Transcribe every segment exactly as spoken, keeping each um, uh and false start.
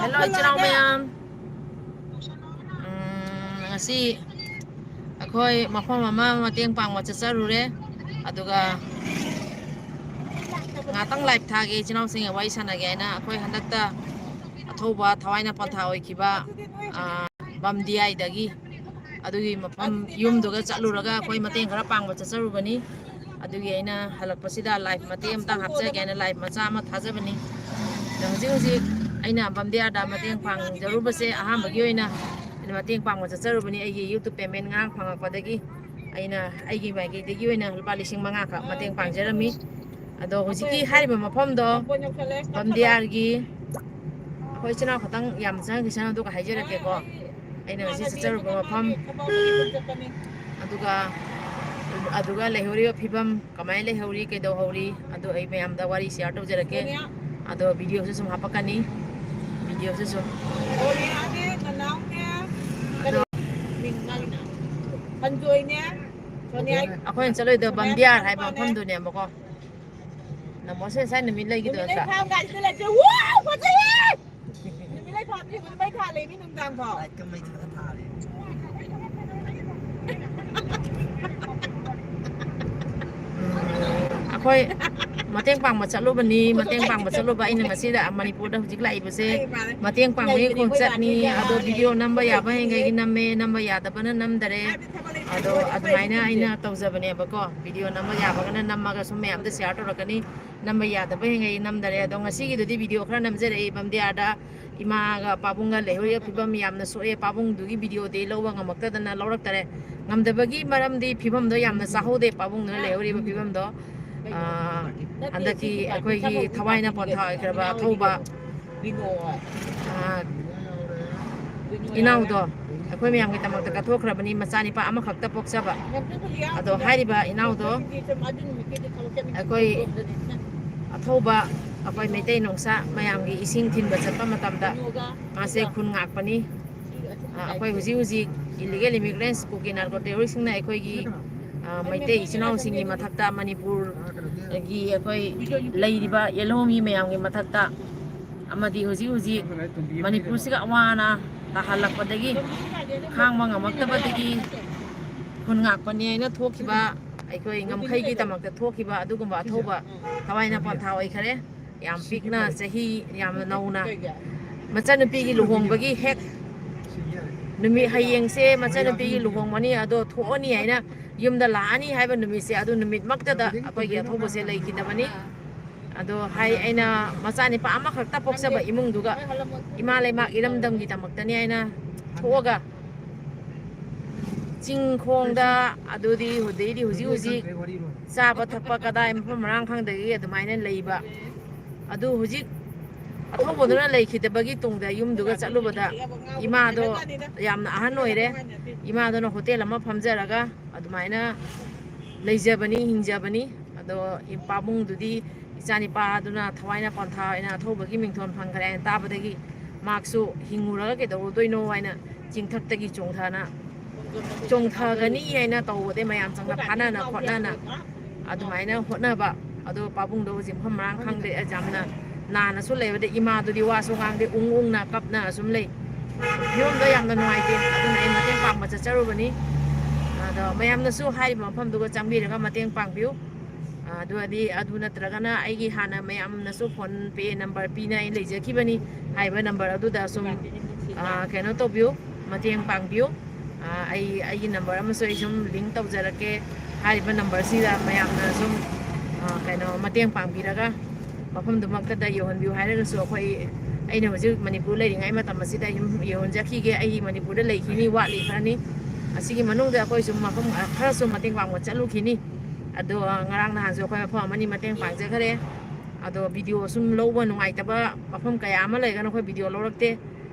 Hello, ꯏꯆꯤꯟ ꯏꯅꯥꯎ ꯃꯌꯥꯝ꯫ ꯎꯝ, ꯉꯁꯤ ꯑꯩꯈꯣꯏ ꯃꯐꯝ ꯑꯃ ꯃꯇꯦꯡ ꯄꯥꯡꯕ ꯆꯠꯆꯔꯨꯔꯦ꯫ ꯑꯗꯨꯒ ꯉꯥꯛꯇꯪ ꯂꯥꯏꯞ ꯊꯥꯒꯦ, ꯏꯆꯤꯟ ꯏꯅꯥꯎꯁꯤꯡꯒ ꯋꯥꯔꯤ ꯁꯥꯟꯅꯒꯦ ꯍꯥꯏꯅ ꯑꯩꯈꯣꯏ ꯍꯟꯗꯛꯇ ꯑꯊꯧꯕ ꯊꯋꯥꯏꯅ ꯄꯣꯟꯊꯥ ꯑꯣꯏꯈꯤꯕ, ꯑ, ꯕꯝꯗꯤꯌꯥꯏꯗꯒꯤ, ꯑꯗꯨꯒꯤ ꯃꯐꯝ ꯌꯨꯝꯗꯨꯒ ꯆꯠꯂꯨꯔꯒ ꯑꯩꯈꯣꯏ ꯃꯇꯦꯡ ꯈꯔ ꯄꯥꯡꯕ ꯆꯠꯆꯔꯨꯕꯅꯤ꯫ ꯑꯗꯨꯒꯤ ꯑꯩꯅ ꯍꯜꯂꯛꯄꯁꯤꯗ ꯂꯥꯏꯞ ꯃꯇꯦꯛ ꯑꯃꯇꯪ ꯍꯥꯞꯆꯒꯦ ꯍꯥꯏꯅ ꯂꯥꯏꯞ ꯃꯆꯥ ꯑꯃ ꯊꯥꯖꯕꯅꯤ꯫ ꯑꯗꯣ ꯍꯧꯖꯤꯛ ꯍꯧꯖꯤꯛ ꯑꯩꯅ ꯕꯝꯗꯤꯌꯥꯗ ꯃꯇꯦꯡ ꯄꯥꯡꯖꯔꯨꯕꯁꯦ ꯑꯍꯥꯟꯕꯒꯤ ꯑꯣꯏꯅ ꯑꯩꯅ ꯃꯇꯦꯡ ꯄꯥꯡꯕ ꯆꯠꯆꯔꯨꯕꯅꯤ꯫ ꯑꯩꯒꯤ YouTube payment ꯉꯔꯥꯡ ꯐꯪꯉꯛꯄꯗꯒꯤ ꯑꯩꯅ ꯑꯩꯒꯤ ꯃꯥꯏꯀꯩꯗꯒꯤ ꯑꯣꯏꯅ ꯂꯨꯄꯥ ꯂꯤꯁꯤꯡ ꯃꯉꯥꯈꯛ ꯃꯇꯦꯡ ꯄꯥꯡꯖꯔꯝꯃꯤ꯫ ꯑꯗꯣ ꯍꯧꯖꯤꯛꯀꯤ ꯍꯥꯏꯔꯤꯕ ꯃꯐꯝꯗꯣ ꯕꯝꯗꯤꯌꯥꯔꯒꯤ, ꯑꯩꯈꯣꯏ ꯏꯆꯤꯟ ꯏꯅꯥꯎ ꯈꯛꯇꯪ ꯌꯥꯝ ꯆꯪꯈꯤꯁꯅꯨ, ꯑꯗꯨꯒ ꯍꯥꯏꯖꯔꯛꯀꯦꯀꯣ꯫ ꯑꯩꯅ ꯉꯁꯤ ꯆꯠꯆꯔꯨꯕ ꯃꯐꯝ, ꯑꯗꯨꯒ, ꯑꯗꯨꯒ ꯂꯩꯍꯧꯔꯤꯕ ꯐꯤꯕꯝ, ꯀꯃꯥꯏꯅ ꯂꯩꯍꯧꯔꯤ, ꯀꯩꯗꯧꯍꯧꯔꯤ, ꯑꯗꯨ ꯑꯩ ꯃꯌꯥꯝꯗ ꯋꯥꯔꯤ ꯁꯤꯌꯥꯔ ꯇꯧꯖꯔꯛꯀꯦ꯫ ꯑꯗꯣ ꯚꯤꯗꯤꯑꯣꯁꯨ ꯁꯨꯝ ꯍꯥꯄꯛꯀꯅꯤ, ꯚꯤꯗꯤꯑꯣꯁꯨ ꯁꯨꯝ꯫ ꯑꯗꯣ ꯑꯩꯈꯣꯏꯅ ꯆꯠꯂꯣꯏꯗꯕ ꯕꯝꯗꯤꯌꯥꯔ ꯍꯥꯏꯕ ꯃꯐꯝꯗꯨꯅꯦꯕꯀꯣ꯫ ꯅꯃꯣꯁꯦ ꯉꯁꯥꯏ ꯅꯨꯃꯤꯠ ꯂꯩꯈꯤꯗꯣ ꯅꯠꯇ꯭ꯔꯥ? ꯅꯨꯃꯤꯠ ꯂꯩ ꯊꯥꯕꯗꯤ ꯃꯩ ꯊꯥꯜꯂꯦ ꯃꯤ ꯅꯨꯡꯗꯥꯡ ꯐꯥꯎ꯫ ꯑꯩꯈꯣꯏ ꯃꯇꯦꯡ ꯄꯥꯡꯕ ꯆꯠꯂꯨꯕꯅꯤ꯫ ꯃꯇꯦꯡ ꯄꯥꯡꯕ ꯆꯠꯂꯨꯕ ꯑꯩꯅ ꯉꯁꯤꯗ ꯃꯅꯤꯄꯨꯔꯗ ꯍꯧꯖꯤꯛ ꯂꯥꯛꯏꯕꯁꯦ꯫ ꯃꯇꯦꯡ ꯄꯥꯡꯕꯒꯤ ꯈꯣꯡꯆꯠꯅꯤ꯫ ꯑꯗꯣ ꯚꯤꯗꯤꯑꯣ ꯅꯝꯕ ꯌꯥꯕ ꯍꯦꯟꯒꯩꯗꯤ ꯅꯝꯃꯦ, ꯅꯝꯕ ꯌꯥꯗꯕꯅ ꯅꯝꯗꯔꯦ꯫ ꯑꯗꯣ ꯑꯗꯨꯃꯥꯏꯅ ꯑꯩꯅ ꯇꯧꯖꯕꯅꯦꯕꯀꯣ꯫ ꯚꯤꯗꯤꯑꯣ ꯅꯝꯕ ꯌꯥꯕꯒꯅ ꯅꯝꯃꯒ ꯁꯨꯝ ꯃꯌꯥꯝꯗ ꯁꯤꯌꯥꯔ ꯇꯧꯔꯛꯀꯅꯤ꯫ ꯅꯝꯕ ꯌꯥꯗꯕ ꯍꯦꯟꯒꯩ ꯅꯝꯗꯔꯦ꯫ ꯑꯗꯣ ꯉꯁꯤꯒꯤꯗꯨꯗꯤ ꯚꯤꯗꯤꯑꯣ ꯈꯔ ꯅꯝꯖꯔꯛꯏ ꯕꯝꯗꯤꯌꯥꯔꯗ꯫ ꯏꯃꯥꯒ ꯄꯥꯕꯨꯡꯒ ꯂꯩꯍꯧꯔꯤꯕ ꯐꯤꯕꯝ ꯌꯥꯝꯅ ꯁꯣꯛꯑꯦ꯫ ꯄꯥꯕꯨꯡꯗꯨꯒꯤ ꯚꯤꯗꯤꯑꯣꯗꯤ ꯂꯧꯕ ꯉꯝꯃꯛꯇꯗꯅ ꯂꯧꯔꯛꯇꯔꯦ꯫ ꯉꯝꯗꯕꯒꯤ ꯃꯔꯝꯗꯤ ꯐꯤꯕꯝꯗꯣ ꯌꯥꯝꯅ ꯆꯥꯍꯧꯗꯦ, ꯄꯥꯕꯨꯡꯗꯨꯅ ꯂꯩꯍꯧꯔꯤꯕ ꯐꯤꯕꯝꯗꯣ꯫ ꯑꯥ, ꯍꯟꯗꯛꯀꯤ ꯑꯩꯈꯣꯏꯒꯤ ꯊꯋꯥꯏꯅ ꯄꯣꯟꯊꯥ ꯑꯣꯏꯈ꯭ꯔꯕ ꯑꯊꯧꯕ, ꯑꯥ, ꯏꯅꯥꯎꯗꯣ ꯑꯩꯈꯣꯏ ꯃꯌꯥꯝꯒꯤꯗꯃꯛꯇ ꯀꯠꯊꯣꯛꯈ꯭ꯔꯕꯅꯤ, ꯃꯆꯥꯅꯤꯄꯥ ꯑꯃꯈꯛꯇ ꯄꯣꯛꯆꯕ꯫ ꯑꯗꯣ ꯍꯥꯏꯔꯤꯕ ꯏꯅꯥꯎꯗꯣ ꯑꯩꯈꯣꯏ ꯑꯊꯧꯕ, ꯑꯩꯈꯣꯏ ꯃꯩꯇꯩ ꯅꯨꯡꯁꯥ ꯃꯌꯥꯝꯒꯤ ꯏꯁꯤꯡ ꯊꯤꯟꯕ ꯆꯠꯄ ꯃꯇꯝꯗ ꯃꯥꯁꯦ ꯈꯨꯟ ꯉꯥꯛꯄꯅꯤ꯫ ꯑ, ꯑꯩꯈꯣꯏ ꯍꯧꯖꯤꯛ ꯍꯧꯖꯤꯛ ꯏꯂꯤꯒꯦꯜ ꯏꯃꯤꯒ꯭ꯔꯦꯟꯁ ꯀꯨꯀꯤ ꯅꯥꯔꯀꯣ ꯇꯦꯔꯣꯔꯤꯁꯁꯤꯡꯅ ꯑꯩꯈꯣꯏꯒꯤ, ꯑ, ꯃꯩꯇꯩ ꯏꯆꯤꯟ ꯏꯅꯥꯎꯁꯤꯡꯒꯤ ꯃꯊꯛꯇ, ꯃꯅꯤꯄꯨꯔꯒꯤ ꯑꯩꯈꯣꯏ ꯂꯩꯔꯤꯕ ꯌꯦꯜꯍꯧꯃꯤ ꯃꯌꯥꯝꯒꯤ ꯃꯊꯛꯇ ꯑꯃꯗꯤ ꯍꯧꯖꯤꯛ ꯍꯧꯖꯤꯛ ꯃꯅꯤꯄꯨꯔꯁꯤꯒ ꯑꯋꯥ ꯑꯅꯥ ꯇꯥꯍꯜꯂꯛꯄꯗꯒꯤ, ꯈꯥꯡꯕ ꯉꯝꯃꯛꯇꯕꯗꯒꯤ ꯈꯨꯟ ꯉꯥꯛꯄꯅꯤ ꯍꯥꯏꯅ ꯊꯣꯛꯈꯤꯕ, ꯑꯩꯈꯣꯏ ꯉꯝꯈꯩꯒꯤꯗꯃꯛꯇ ꯊꯣꯛꯈꯤꯕ ꯑꯗꯨꯒꯨꯝꯕ ꯑꯊꯧꯕ ꯊꯋꯥꯏꯅ ꯄꯟꯊꯥ ꯑꯣꯏꯈꯔꯦ꯫ ꯌꯥꯝ ꯄꯤꯛꯅ, ꯆꯍꯤ ꯌꯥꯝꯅ ꯅꯧꯅ, ꯃꯆꯟꯅꯨꯄꯤꯒꯤ ꯂꯨꯍꯣꯡꯕꯒꯤ ꯍꯦꯛ ꯅꯨꯃꯤꯠ, ꯍꯌꯦꯡꯁꯦ ꯃꯆꯟꯅꯨꯄꯤꯒꯤ ꯂꯨꯍꯣꯡꯕꯅꯤ, ꯑꯗꯣ ꯊꯣꯛꯑꯅꯤ ꯍꯥꯏꯅ, ꯌꯨꯝꯗ ꯂꯥꯛꯑꯅꯤ ꯍꯥꯏꯕ ꯅꯨꯃꯤꯠꯁꯦ, ꯑꯗꯨ ꯅꯨꯃꯤꯠꯃꯛꯇꯗ ꯑꯩꯈꯣꯏꯒꯤ ꯑꯊꯧꯕꯁꯦ ꯂꯩꯈꯤꯗꯕꯅꯤ꯫ ꯑꯗꯣ ꯍꯥꯏ, ꯑꯩꯅ ꯃꯆꯥ ꯅꯤꯄꯥ ꯑꯃꯈꯛꯇ ꯄꯣꯛꯆꯕ ꯏꯃꯨꯡꯗꯨꯒ ꯏꯃꯥ ꯂꯩꯕꯥꯛ ꯏꯔꯝꯗꯝꯒꯤꯗꯃꯛꯇꯅꯤ ꯍꯥꯏꯅ ꯊꯣꯛꯑꯒ, ꯆꯤꯡ ꯈꯣꯡꯗ, ꯑꯗꯨꯗꯤ ꯍꯧꯖꯤꯛꯇꯤ, ꯍꯧꯖꯤꯛ ꯍꯧꯖꯤꯛ ꯆꯥꯕ ꯊꯛꯄ ꯀꯗꯥꯏ, ꯃꯐꯝ ꯃꯔꯥꯡ ꯈꯪꯗꯒꯤ ꯑꯗꯨꯃꯥꯏꯅ ꯂꯩꯕ꯫ ꯑꯗꯨ ꯍꯧꯖꯤꯛ ꯑꯊꯧꯕꯗꯨꯅ ꯂꯩꯈꯤꯗꯕꯒꯤ ꯇꯨꯡꯗ ꯌꯨꯝꯗꯨꯒ ꯆꯠꯂꯨꯕꯗ, ꯏꯃꯥꯗꯣ ꯌꯥꯝꯅ ꯑꯍꯟ ꯑꯣꯏꯔꯦ꯫ ꯏꯃꯥꯗꯨꯅ ꯍꯣꯇꯦꯜ ꯑꯃ ꯐꯝꯖꯔꯒ ꯑꯗꯨꯃꯥꯏꯅ ꯂꯩꯖꯕꯅꯤ, ꯍꯤꯡꯖꯕꯅꯤ꯫ ꯑꯗꯣ ꯄꯥꯕꯨꯡꯗꯨꯗꯤ, ꯏꯆꯥꯅꯤꯄꯥꯗꯨꯅ ꯊꯋꯥꯏꯅ ꯄꯣꯟꯊꯥ ꯑꯣꯏꯅ ꯑꯊꯧꯕꯒꯤ ꯃꯤꯡꯊꯣꯜ ꯐꯪꯈ꯭ꯔꯦ ꯍꯥꯏꯅ ꯇꯥꯕꯗꯒꯤ, ꯃꯍꯥꯛꯁꯨ ꯍꯤꯡꯉꯨꯔꯒ ꯀꯩꯗꯧꯔꯨꯗꯣꯏꯅꯣ ꯍꯥꯏꯅ ꯆꯤꯡꯊꯛꯇꯒꯤ ꯆꯣꯡꯊꯅ, ꯆꯣꯡꯊꯒꯅꯤ ꯍꯥꯏꯅ ꯇꯧꯕꯗꯩ, ꯃꯌꯥꯝ ꯆꯪꯅ ꯐꯥꯅꯅ ꯈꯣꯠꯅꯅ ꯑꯗꯨꯃꯥꯏꯅ ꯍꯣꯠꯅꯕ꯫ ꯑꯗꯣ ꯄꯥꯕꯨꯡꯗꯣ ꯍꯧꯖꯤꯛ ꯃꯐꯝ ꯃꯔꯥꯡ ꯈꯪꯗꯦ, ꯌꯥꯝꯅ ꯅꯥꯅꯁꯨ ꯂꯩꯕꯗ, ꯏꯃꯥꯗꯨꯗꯤ ꯋꯥꯁꯨ ꯉꯥꯡꯗꯦ, ꯎꯪ ꯎꯪꯅ ꯀꯞꯅ ꯑꯁꯨꯝ ꯂꯩ꯫ ꯐꯤꯕꯝꯗꯣ ꯌꯥꯝꯅ ꯅꯨꯡꯉꯥꯏꯇꯦ꯫ ꯑꯗꯨꯅ ꯑꯩ ꯃꯇꯦꯡ ꯄꯥꯡꯕ ꯆꯠꯆꯔꯨꯕꯅꯤ꯫ ꯑꯗꯣ ꯃꯌꯥꯝꯅꯁꯨ ꯍꯥꯏꯔꯤꯕ ꯃꯐꯝꯗꯨꯒ ꯆꯪꯕꯤꯔꯒ ꯃꯇꯦꯡ ꯄꯥꯡꯕꯤꯌꯨ꯫ ꯑꯗꯨ ꯑꯗꯤ, ꯑꯗꯨ ꯅꯠꯇ꯭ꯔꯒꯅ ꯑꯩꯒꯤ ꯍꯥꯟꯅ ꯃꯌꯥꯝꯅꯁꯨ PhonePe number ꯄꯤꯅ ꯑꯩ ꯂꯩꯖꯈꯤꯕꯅꯤ꯫ ꯍꯥꯏꯔꯤꯕ number ꯑꯗꯨꯗ ꯁꯨꯝ, ꯑ, ꯀꯩꯅꯣ ꯇꯧꯕꯤꯌꯨ, ꯃꯇꯦꯡ ꯄꯥꯡꯕꯤꯌꯨ꯫ ꯑ, ꯑꯩ, ꯑꯩꯒꯤ number ꯑꯃꯁꯨ ꯑꯩ ꯁꯨꯝ link ꯇꯧꯖꯔꯛꯀꯦ꯫ ꯍꯥꯏꯔꯤꯕ number ꯁꯤꯗ ꯃꯌꯥꯝꯅ ꯁꯨꯝ, ꯑ, ꯀꯩꯅꯣ, ꯃꯇꯦꯡ ꯄꯥꯡꯕꯤꯔꯒ ꯃꯐꯝꯗꯨꯃꯛꯇꯗ ꯌꯧꯍꯟꯕꯤꯌꯨ ꯍꯥꯏꯔꯒꯁꯨ, ꯑꯩꯈꯣꯏ, ꯑꯩꯅ ꯍꯧꯖꯤꯛ ꯃꯅꯤꯄꯨꯔ ꯂꯩꯔꯤꯉꯩ ꯃꯇꯝ ꯑꯁꯤꯗ ꯌꯨꯝ ꯌꯧꯍꯟꯖꯈꯤꯒꯦ꯫ ꯑꯩ ꯃꯅꯤꯄꯨꯔꯗ ꯂꯩꯈꯤꯅꯤ, ꯋꯥꯠꯂꯤ ꯈꯔꯅꯤ꯫ ꯑꯁꯤꯒꯤ ꯃꯅꯨꯡꯗ ꯑꯩꯈꯣꯏꯁꯨ ꯃꯐꯝ ꯈꯔꯁꯨ ꯃꯇꯦꯡ ꯄꯥꯡꯕ ꯆꯠꯂꯨꯈꯤꯅꯤ꯫ ꯑꯗꯣ, ꯑ, ꯉꯔꯥꯡ ꯅꯍꯥꯟꯁꯨ ꯑꯩꯈꯣꯏ ꯃꯐꯝ ꯑꯃꯅꯤ ꯃꯇꯦꯡ ꯄꯥꯡꯖꯈ꯭ꯔꯦ꯫ ꯑꯗꯣ video ꯁꯨꯝ ꯂꯧꯕ ꯅꯨꯡꯉꯥꯏꯇꯕ ꯃꯐꯝ ꯀꯌꯥ ꯑꯃ ꯂꯩꯔꯒꯅ ꯑꯩꯈꯣꯏ video ꯂꯧꯔꯛꯇꯦ꯫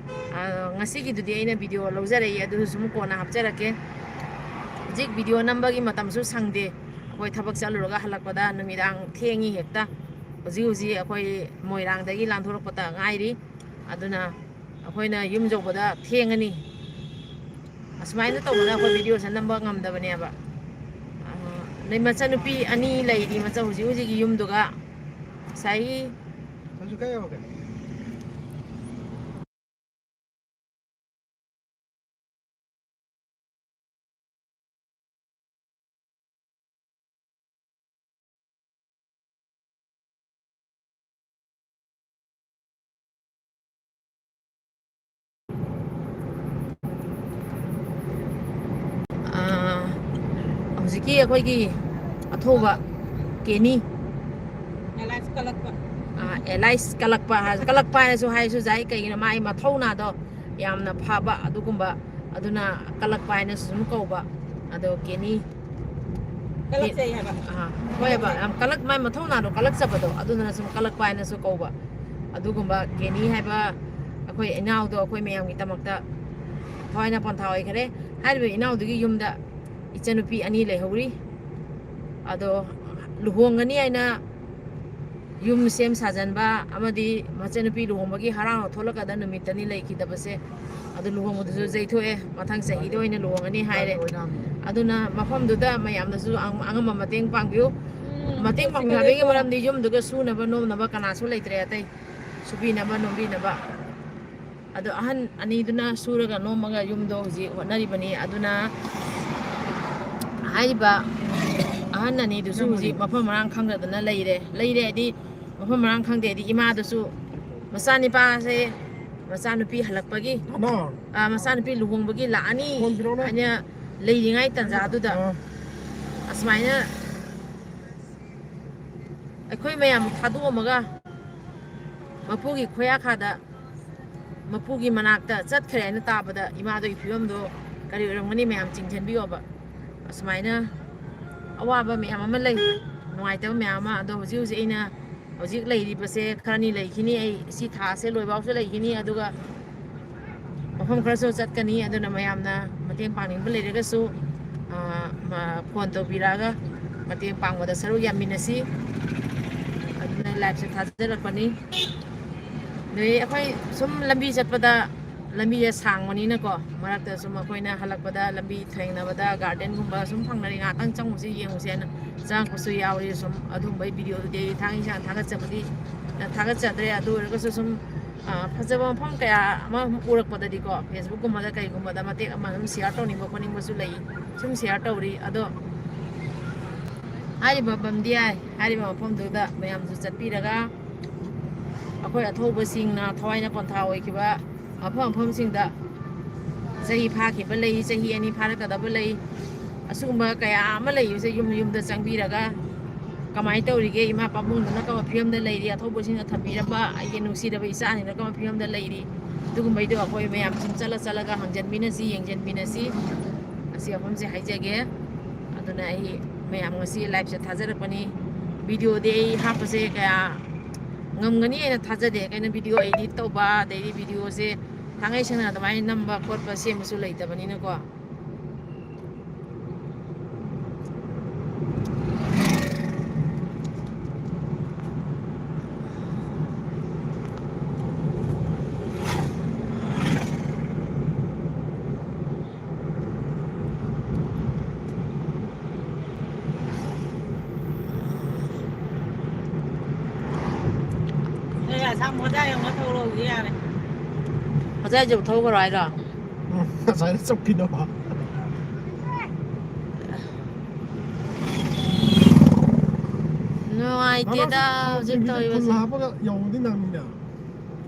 ꯑ, ꯉꯁꯤꯒꯤꯗꯨꯗꯤ ꯑꯩꯅ video ꯂꯧꯖꯔꯛꯏ, ꯑꯗꯨꯁꯨ ꯁꯨꯝ ꯀꯣꯟꯅ ꯍꯥꯞꯆꯔꯛꯀꯦ꯫ ꯍꯧꯖꯤꯛ video ꯅꯝꯕꯒꯤ ꯃꯇꯝꯁꯨ ꯁꯪꯗꯦ꯫ ꯑꯩꯈꯣꯏ ꯊꯕꯛ ꯆꯠꯂꯨꯔꯒ ꯍꯜꯂꯛꯄꯗ ꯅꯨꯃꯤꯗꯥꯡ ꯊꯦꯡꯉꯤ ꯍꯦꯛꯇ꯫ ꯍꯧꯖꯤꯛ ꯍꯧꯖꯤꯛ ꯑꯩꯈꯣꯏ ꯃꯣꯏꯔꯥꯡꯗꯒꯤ ꯂꯥꯟꯊꯣꯔꯛꯄꯇ ꯉꯥꯏꯔꯤ꯫ ꯑꯗꯨꯅ ꯑꯩꯈꯣꯏꯅ ꯌꯨꯝ ꯌꯧꯕꯗ ꯊꯦꯡꯉꯅꯤ꯫ ꯑꯁꯨꯃꯥꯏꯅ ꯇꯧꯗꯅ ꯑꯩꯈꯣꯏ video ꯁꯦ ꯅꯝꯕ ꯉꯝꯗꯕꯅꯦꯕ꯫ ꯑ, ꯅꯣꯏ ꯃꯆꯟꯅꯨꯄꯤ ꯑꯅꯤ ꯂꯩꯔꯤ, ꯃꯆꯟ ꯍꯧꯖꯤꯛ ꯍꯧꯖꯤꯛꯀꯤ ꯌꯨꯝꯗꯨꯒ꯫ ꯉꯁꯥꯏꯒꯤ ꯁꯟꯖꯨ ꯀꯥꯏ ꯌꯧꯔꯒꯦ? ꯍꯧꯖꯤꯛꯀꯤ ꯑꯩꯈꯣꯏꯒꯤ ꯑꯊꯧꯕ ꯀꯦꯅꯤ, ꯑꯦꯂꯥꯏꯁ ꯀꯜꯂꯛꯄ꯫ ꯑꯦꯂꯥꯏꯁ ꯀꯜꯂꯛꯄ ꯍꯥꯏ, ꯀꯜꯂꯛꯄ ꯍꯥꯏꯅꯁꯨ ꯍꯥꯏꯁꯨ ꯌꯥꯏ꯫ ꯀꯩꯒꯤꯅꯣ, ꯃꯥꯒꯤ ꯃꯊꯧꯅꯥꯗꯣ ꯌꯥꯝꯅ ꯐꯕ ꯑꯗꯨꯒꯨꯝꯕ, ꯑꯗꯨꯅ ꯀꯜꯂꯛꯄ ꯍꯥꯏꯅꯁꯨ ꯑꯗꯨꯝ ꯀꯧꯕ꯫ ꯑꯗꯣ ꯀꯦꯅꯤ, ꯀꯜꯂꯛꯆꯩ ꯍꯥꯏꯕ꯫ ꯑꯥ, ꯍꯣꯏꯕ, ꯌꯥꯝ ꯀꯜꯂꯛ, ꯃꯥꯏ ꯃꯊꯧꯅꯥꯗꯣ ꯀꯜꯂꯛꯆꯕꯗꯣ, ꯑꯗꯨꯅ ꯁꯨꯝ ꯀꯜꯂꯛꯄ ꯍꯥꯏꯅꯁꯨ ꯀꯧꯕ꯫ ꯑꯗꯨꯒꯨꯝꯕ ꯀꯦꯅꯤ ꯍꯥꯏꯕ ꯑꯩꯈꯣꯏ ꯏꯅꯥꯎꯗꯣ ꯑꯩꯈꯣꯏ ꯃꯌꯥꯝꯒꯤꯗꯃꯛꯇ ꯊꯋꯥꯏꯅ ꯄꯣꯟꯊꯥ ꯑꯣꯏꯈꯔꯦ꯫ ꯍꯥꯏꯔꯤꯕ ꯏꯅꯥꯎꯗꯨꯒꯤ ꯌꯨꯝꯗ ꯏꯆꯟꯅꯨꯄꯤ ꯑꯅꯤ ꯂꯩꯍꯧꯔꯤ꯫ ꯑꯗꯣ ꯂꯨꯍꯣꯡꯒꯅꯤ ꯍꯥꯏꯅ ꯌꯨꯝ ꯁꯦꯝ ꯁꯥꯖꯟꯕ ꯑꯃꯗꯤ ꯃꯆꯟꯅꯨꯄꯤ ꯂꯨꯍꯣꯡꯕꯒꯤ ꯍꯔꯥꯎꯅ ꯊꯣꯛꯂꯛꯀꯗ ꯅꯨꯃꯤꯠꯇꯅꯤ ꯂꯩꯈꯤꯗꯕꯁꯦ꯫ ꯑꯗꯨ ꯂꯨꯍꯣꯡꯕꯗꯨꯁꯨ ꯌꯩꯊꯣꯛꯑꯦ, ꯃꯊꯪ ꯆꯍꯤꯗ ꯑꯣꯏꯅ ꯂꯨꯍꯣꯡꯒꯅꯤ ꯍꯥꯏꯔꯦ꯫ ꯑꯗꯨꯅ ꯃꯐꯝꯗꯨꯗ ꯃꯌꯥꯝꯅꯁꯨ ꯑꯉꯝꯕ ꯃꯇꯦꯡ ꯄꯥꯡꯕꯤꯌꯨ꯫ ꯃꯇꯦꯡ ꯄꯥꯡꯕꯤꯕꯒꯤ ꯃꯔꯝꯗꯤ ꯌꯨꯝꯗꯨꯒ ꯁꯨꯅꯕ ꯅꯣꯝꯅꯕ ꯀꯅꯥꯁꯨ ꯂꯩꯇ꯭ꯔꯦ ꯑꯇꯩ꯫ ꯁꯨꯕꯤꯅꯕ ꯅꯣꯝꯕꯤꯅꯕ꯫ ꯑꯗꯣ ꯑꯍꯟ ꯑꯅꯤꯗꯨꯅ ꯁꯨꯔꯒ ꯅꯣꯝꯃꯒ ꯌꯨꯝꯗꯣ ꯍꯧꯖꯤꯛ ꯍꯣꯠꯅꯔꯤꯕꯅꯤ꯫ ꯑꯗꯨꯅ ꯍꯥꯏꯔꯤꯕ ꯑꯍꯟ ꯑꯅꯤꯗꯨꯁꯨ ꯍꯧꯖꯤꯛ ꯃꯐꯝ ꯃꯔꯥꯡ ꯈꯪꯗꯗꯅ ꯂꯩꯔꯦ꯫ ꯂꯩꯔꯦ ꯍꯥꯏꯗꯤ ꯃꯐꯝ ꯃꯔꯥꯡ ꯈꯪꯗꯦ ꯍꯥꯏꯗꯤ ꯏꯃꯥꯗꯨꯁꯨ ꯃꯆꯥꯅꯤꯄꯥꯁꯦ, ꯃꯆꯥꯅꯨꯄꯤ ꯍꯜꯂꯛꯄꯒꯤ, ꯑꯃ ꯑ, ꯃꯆꯥꯅꯨꯄꯤ ꯂꯨꯍꯣꯡꯕꯒꯤ ꯂꯥꯛꯑꯅꯤ ꯐꯣꯟ ꯄꯤꯔꯛꯎꯅꯦ꯫ ꯍꯥꯏꯅ ꯂꯩꯔꯤꯉꯩ ꯇꯟꯖꯥꯗꯨꯗ ꯑꯥ꯫ ꯑꯁꯨꯃꯥꯏꯅ ꯑꯩꯈꯣꯏ ꯃꯌꯥꯝ ꯊꯥꯗꯣꯛꯑꯝꯃꯒ ꯃꯄꯨꯒꯤ ꯈꯣꯌꯥꯈꯥꯗ ꯃꯄꯨꯒꯤ ꯃꯅꯥꯛꯇ ꯆꯠꯈ꯭ꯔꯦ ꯍꯥꯏꯅ ꯇꯥꯕꯗ ꯏꯃꯥꯗꯨꯒꯤ ꯐꯤꯕꯝꯗꯣ ꯀꯔꯤ ꯑꯣꯏꯔꯝꯒꯅꯤ? ꯃꯌꯥꯝ ꯆꯤꯡꯁꯤꯟꯕꯤꯌꯣꯕ꯫ ꯑꯁꯨꯃꯥꯏꯅ ꯑꯋꯥꯕ ꯃꯌꯥꯝ ꯑꯃ ꯂꯩ, ꯅꯨꯡꯉꯥꯏꯇꯕ ꯃꯌꯥꯝ ꯑꯃ꯫ ꯑꯗꯣ ꯍꯧꯖꯤꯛ ꯍꯧꯖꯤꯛ ꯑꯩꯅ ꯍꯧꯖꯤꯛ ꯂꯩꯔꯤꯕꯁꯦ ꯈꯔꯅꯤ ꯂꯩꯈꯤꯅꯤ, ꯑꯩ ꯁꯤ ꯊꯥꯁꯦ ꯂꯣꯏꯐꯥꯎꯁꯨ ꯂꯩꯈꯤꯅꯤ꯫ ꯑꯗꯨꯒ ꯃꯐꯝ ꯈꯔꯁꯨ ꯆꯠꯀꯅꯤ꯫ ꯑꯗꯨꯅ ꯃꯌꯥꯝꯅ ꯃꯇꯦꯡ ꯄꯥꯡꯅꯤꯡꯕ ꯂꯩꯔꯒꯁꯨ, ꯑ, ꯃ-, ꯐꯣꯟ ꯇꯧꯕꯤꯔꯛꯑꯒ ꯃꯇꯦꯡ ꯄꯥꯡꯕꯗ ꯁꯔꯨꯛ ꯌꯥꯃꯤꯟꯅꯁꯤ꯫ ꯑꯗꯨꯅ ꯂꯥꯏꯐꯁꯦ ꯊꯥꯖꯔꯛꯄꯅꯤ꯫ ꯑꯗꯩ ꯑꯩꯈꯣꯏ ꯁꯨꯝ ꯂꯝꯕꯤ ꯆꯠꯄꯗ ꯂꯝꯕꯤꯁꯦ ꯁꯥꯡꯕꯅꯤꯅꯀꯣ, ꯃꯔꯛꯇ ꯁꯨꯝ ꯑꯩꯈꯣꯏꯅ ꯍꯜꯂꯛꯄꯗ ꯂꯝꯕꯤ ꯊꯦꯡꯅꯕꯗ ꯒꯥꯔꯗꯦꯟꯒꯨꯝꯕ ꯁꯨꯝ ꯐꯪꯅꯔꯤ, ꯉꯥꯏꯍꯥꯛꯇꯪ ꯆꯪꯉꯨꯁꯤ ꯌꯦꯡꯉꯨꯁꯤ ꯍꯥꯏꯅ ꯆꯪꯉꯛꯄꯁꯨ ꯌꯥꯎꯔꯤ꯫ ꯁꯨꯝ ꯑꯗꯨꯝꯕꯩ ꯚꯤꯗꯤꯑꯣꯗꯨꯗꯤ ꯑꯩ ꯊꯥꯡ ꯏꯟꯁꯥꯡ ꯊꯥꯒꯠꯆꯕꯗꯤ ꯊꯥꯒꯠꯆꯗ꯭ꯔꯦ꯫ ꯑꯗꯨ ꯑꯣꯏꯔꯒꯁꯨ ꯁꯨꯝ, ꯑ, ꯐꯖꯕ ꯃꯐꯝ ꯀꯌꯥ ꯑꯃ ꯎꯔꯛꯄꯗꯗꯤꯀꯣ, ꯐꯦꯁꯕꯨꯛꯀꯨꯝꯕꯗ ꯀꯩꯒꯨꯝꯕꯗ ꯃꯇꯦꯛ ꯑꯃ ꯁꯨꯝ ꯁꯤꯌꯥꯔ ꯇꯧꯅꯤꯡꯕ ꯈꯣꯠꯅꯤꯡꯕꯁꯨ ꯂꯩ꯫ ꯁꯨꯝ ꯁꯤꯌꯥꯔ ꯇꯧꯔꯤ꯫ ꯑꯗꯣ ꯍꯥꯏꯔꯤꯕ ꯕꯝꯗꯤꯌꯥꯏ ꯍꯥꯏꯔꯤꯕ ꯃꯐꯝꯗꯨꯗ ꯃꯌꯥꯝꯁꯨ ꯆꯠꯄꯤꯔꯒ ꯑꯩꯈꯣꯏ ꯑꯊꯧꯕꯁꯤꯡꯅ ꯊꯋꯥꯏꯅ ꯄꯣꯟꯊꯥ ꯑꯣꯏꯈꯤꯕ ꯃꯐꯝ ꯃꯐꯝꯁꯤꯡꯗ ꯆꯍꯤ ꯐꯥꯈꯤꯕ ꯂꯩ, ꯆꯍꯤ ꯑꯅꯤ ꯐꯥꯔꯛꯀꯗꯕ ꯂꯩ꯫ ꯑꯁꯤꯒꯨꯝꯕ ꯀꯌꯥ ꯑꯃ ꯂꯩꯕꯁꯦ ꯌꯨꯝ ꯌꯨꯝꯗ ꯆꯪꯕꯤꯔꯒ ꯀꯃꯥꯏꯅ ꯇꯧꯔꯤꯒꯦ, ꯏꯃꯥ ꯄꯥꯕꯨꯡꯗꯨꯅ ꯀꯔꯝꯕ ꯐꯤꯕꯝꯗ ꯂꯩꯔꯤ, ꯑꯊꯧꯕꯁꯤꯡꯅ ꯊꯝꯕꯤꯔꯝꯕ ꯑꯩꯒꯤ ꯅꯨꯡꯁꯤꯔꯕ ꯏꯆꯥꯁꯤꯡꯅ ꯀꯔꯝꯕ ꯐꯤꯕꯝꯗ ꯂꯩꯔꯤ, ꯑꯗꯨꯒꯨꯝꯕꯩꯗꯣ ꯑꯩꯈꯣꯏ ꯃꯌꯥꯝ ꯁꯨꯝ ꯆꯠꯂ ꯆꯠꯂꯒ ꯍꯪꯖꯟꯃꯤꯟꯅꯁꯤ, ꯌꯦꯡꯖꯟꯃꯤꯟꯅꯁꯤ꯫ ꯑꯁꯤ ꯃꯐꯝꯁꯦ ꯍꯥꯏꯖꯒꯦ꯫ ꯑꯗꯨꯅ ꯑꯩ ꯃꯌꯥꯝ ꯉꯁꯤ live ꯁꯦ ꯊꯥꯖꯔꯛꯄꯅꯤ꯫ Video ꯗꯤ ꯑꯩ ꯍꯥꯞꯄꯁꯦ ꯀꯌꯥ ꯉꯝꯒꯅꯤ ꯍꯥꯏꯅ ꯊꯥꯖꯗꯦ꯫ ꯀꯩꯅꯣ, video edit ꯇꯧꯕ, ꯑꯗꯩꯗꯤ video ꯁꯦ ꯊꯥꯡꯉꯩ ꯁꯦꯡꯅ ꯑꯗꯨꯃꯥꯏꯅ ꯅꯝꯕ ꯈꯣꯠꯄ ꯁꯦꯝꯕꯁꯨ ꯂꯩꯇꯕꯅꯤꯅꯀꯣ꯫ ꯑꯦ, ꯑꯁꯥꯝ ꯃꯣꯖꯥ ꯌꯦꯡꯉꯣ, ꯊꯧꯔꯛꯑꯣ, ꯌꯥꯔꯦ꯫ ꯃꯣꯖꯥ ꯌꯦꯡꯉꯣ, ꯊꯧꯈ꯭ꯔꯣ ꯍꯥꯏꯔꯣ? ꯎꯝ, ꯉꯁꯥꯏꯅ ꯆꯠꯈꯤꯗꯕ꯫ ꯅꯨꯡꯉꯥꯏꯇꯦꯗ ꯅꯅꯥꯎꯁꯦ ꯍꯧꯖꯤꯛ ꯀꯦꯖꯤꯗ ꯀꯨꯟ ꯇꯧꯔꯤꯕꯁꯦ꯫ ꯍꯥꯞꯄꯒ ꯌꯧꯕꯗꯤ ꯅꯪꯅꯤꯅ꯫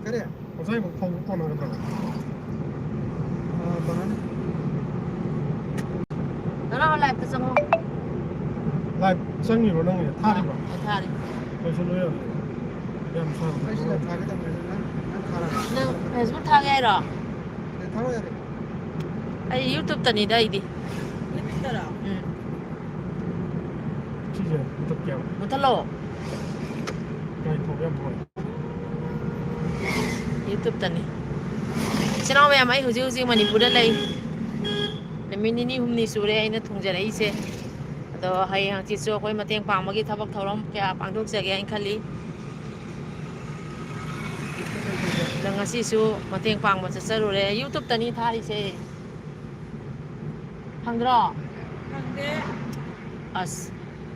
ꯀꯔꯤ? ꯉꯁꯥꯏꯃꯨꯛ ꯐꯧꯕ ꯀꯣꯟꯅꯒꯗ꯭ꯔꯣ? ꯑ, ꯀꯣꯟꯅꯅꯤ꯫ ꯅꯅꯥꯎ live ꯇ ꯆꯪꯉꯣ꯫ Live ꯆꯪꯉꯤꯔꯣ ꯅꯪꯒꯤ? ꯊꯥꯔꯤꯕꯣ? ꯑ, ꯊꯥꯔꯤ꯫ ꯂꯣꯏꯁꯤꯜꯂꯣ ꯌꯥꯔꯦ꯫ ꯌꯥꯝ ꯁꯥꯡꯅ ꯑꯩ ꯁꯤꯗ ꯊꯥꯒꯦ ꯇꯧꯕꯅꯦ, ꯅꯪ, ꯅꯪ ꯊꯥꯔꯒ꯫ ꯅꯪ Facebook ꯊꯥꯒꯦ ꯍꯥꯏꯔꯣ? ꯑꯦ, ꯊꯥꯔꯣ ꯌꯥꯔꯦ꯫ ꯑꯩ YouTube ꯇꯅꯤꯗ ꯑꯩꯗꯤ꯫ YouTube ꯇꯔꯣ? ꯎꯝ꯫ ꯁꯤꯁꯦ ꯃꯨꯊꯠꯀꯦꯕ꯫ ꯃꯨꯊꯠꯂꯣ꯫ ꯒꯥꯔꯤ ꯊꯧꯕ ꯌꯥꯝ ꯐꯔꯦ꯫ YouTube ꯇꯅꯤ꯫ ꯏꯆꯤꯟ ꯏꯅꯥꯎ ꯃꯌꯥꯝ, ꯑꯩ ꯍꯧꯖꯤꯛ ꯍꯧꯖꯤꯛ ꯃꯅꯤꯄꯨꯔꯗ ꯂꯩ꯫ ꯅꯨꯃꯤꯠ ꯅꯤꯅꯤ ꯍꯨꯝꯅꯤ ꯁꯨꯔꯦ ꯑꯩꯅ ꯊꯨꯡꯖꯔꯛꯏꯁꯦ꯫ ꯑꯗꯣ ꯍꯌꯦꯡ ꯍꯪꯆꯤꯠꯁꯨ ꯑꯩꯈꯣꯏ ꯃꯇꯦꯡ ꯄꯥꯡꯕꯒꯤ ꯊꯕꯛ ꯊꯧꯔꯝ ꯀꯌꯥ ꯄꯥꯡꯊꯣꯛꯆꯒꯦ ꯍꯥꯏꯅ ꯈꯜꯂꯤ꯫ ꯑꯗꯣ ꯉꯁꯤꯁꯨ ꯃꯇꯦꯡ ꯄꯥꯡꯕ ꯆꯠꯆꯔꯨꯔꯦ꯫ YouTube ꯇꯅꯤ ꯊꯥꯔꯤꯁꯦ꯫ ꯐꯪꯗ꯭ꯔꯣ? ꯐꯪꯗꯦ꯫ ꯑꯁ,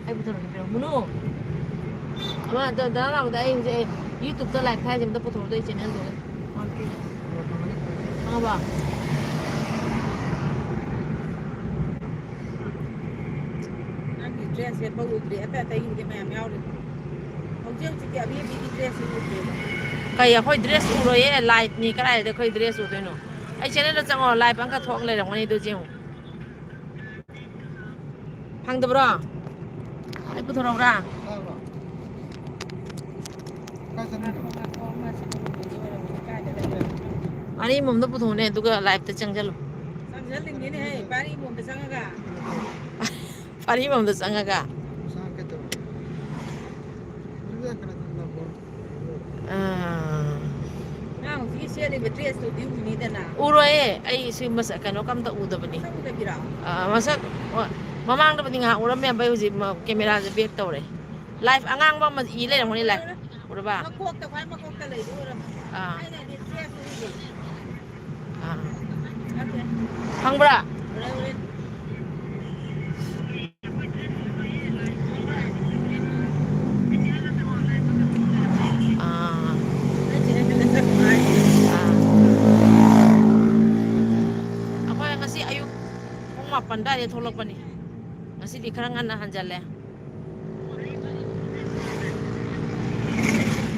ꯑꯩ ꯄꯨꯊꯣꯔꯛꯀꯦ, ꯄꯤꯔꯛꯑꯣ꯫ ꯃꯨꯅꯨ, ꯑꯃ, ꯗ-, ꯗꯗꯥ ꯂꯥꯛꯄꯗ ꯑꯩ ꯍꯧꯖꯤꯛ, ꯑꯩ YouTube ꯇ live ꯊꯥꯏꯁꯦ ꯑꯝꯇ ꯄꯨꯊꯣꯔꯛꯑꯣ, ꯑꯩ channel ꯗꯨꯒ꯫ ꯈꯪꯉꯕ? ꯅꯪꯒꯤ dress ꯁꯦꯠꯄ ꯎꯗ꯭ꯔꯤ, ꯑꯇꯩ ꯑꯇꯩꯒꯤꯗꯤ ꯃꯌꯥꯝ ꯌꯥꯎꯔꯤ꯫ ꯍꯧꯖꯤꯛ ꯍꯧꯖꯤꯛꯀꯤ ꯑꯕꯦꯕꯤꯒꯤ dress ꯁꯦ ꯎꯗ꯭ꯔꯦꯕ꯫ ꯀꯩ, ꯑꯩꯈꯣꯏ dress ꯎꯔꯣꯏꯌꯦ, live ꯅꯤ, ꯀꯗꯥꯏꯗ ꯑꯩꯈꯣꯏ dress ꯎꯗꯣꯏꯅꯣ? ꯑꯩ channel ꯗ ꯆꯪꯉꯣ, live ꯑꯃꯈꯛ ꯊꯣꯛ ꯂꯩꯔꯝꯒꯅꯤ, ꯑꯗꯨ ꯌꯦꯡꯉꯨ꯫ ꯈꯪꯗꯕ꯭ꯔꯣ? ꯑꯩ ꯄꯨꯊꯣꯔꯛꯎꯔꯥ? ꯄꯥꯔꯤ ꯑꯃꯃꯝꯗ ꯄꯨꯊꯣꯛꯅꯦ, ꯑꯗꯨꯒ ꯂꯥꯏꯐꯇ ꯆꯪꯁꯤꯜꯂꯨ꯫ ꯆꯪꯁꯤꯜꯂꯤꯅꯤꯅꯦꯍꯦ, ꯄꯥꯔꯤ ꯑꯃꯃꯝꯗ ꯆꯪꯉꯒ꯫ ꯄꯥꯔꯤ ꯑꯃꯃꯝꯗ ꯆꯪꯉꯒ꯫ ꯑꯥ꯫ ꯅꯪ ꯍꯧꯖꯤꯛꯀꯤ ꯁꯦꯠꯂꯤꯕ ꯗ꯭ꯔꯦꯁꯇꯨꯗꯤ ꯎꯅꯤꯗꯅ꯫ ꯎꯔꯣꯏꯌꯦ, ꯑꯩ ꯁꯤ ꯃꯁꯛ ꯀꯩꯅꯣ ꯀꯝꯇ ꯎꯗꯕꯅꯤ꯫ ꯃꯁꯛ ꯎꯗꯕꯤꯔꯣ? ꯑꯥ, ꯃꯁꯛ, ꯑꯣ, ꯃꯃꯥꯡꯗꯕꯨꯗꯤ ꯉꯥꯏꯍꯥꯛ ꯎꯔꯝꯃꯦ, ꯑꯩ ꯍꯧꯖꯤꯛ ꯃ-, ꯀꯦꯃꯦꯔꯥꯁꯦ ꯕꯦꯛ ꯇꯧꯔꯦ꯫ ꯂꯥꯏꯐ ꯑꯉꯥꯡꯕ ꯑꯃ ꯏ ꯂꯩꯔꯝꯒꯅꯤ, ꯂꯥꯏꯐ꯫ ꯎꯔꯕ? ꯃꯀꯣꯛꯇ, ꯈ꯭ꯋꯥꯏ ꯃꯀꯣꯛꯇ ꯂꯩꯗꯨ ꯑꯣꯏꯔꯝꯃꯅꯤ꯫ ꯑꯥ꯫ ꯑꯩꯅ ꯍꯥꯏꯗꯤ ꯗ꯭ꯔꯦꯁꯇꯨ ꯎꯗꯦ꯫ ꯑꯥ꯫ ꯅꯠꯇꯦ꯫ ꯈꯪꯕ꯭ꯔꯥ? ꯎꯔꯦ, ꯎꯔꯦ꯫ ꯑꯥ꯫ ꯑꯥ꯫ ꯑꯩꯈꯣꯏ ꯉꯁꯤ ꯑꯌꯨꯛ ꯄꯨꯡ ꯃꯥꯄꯟ ꯑꯗꯨꯋꯥꯏꯗ ꯊꯣꯛꯂꯛꯄꯅꯤ꯫ ꯉꯁꯤꯗꯤ ꯈꯔ ꯉꯟꯅ ꯍꯟꯖꯜꯂꯦ꯫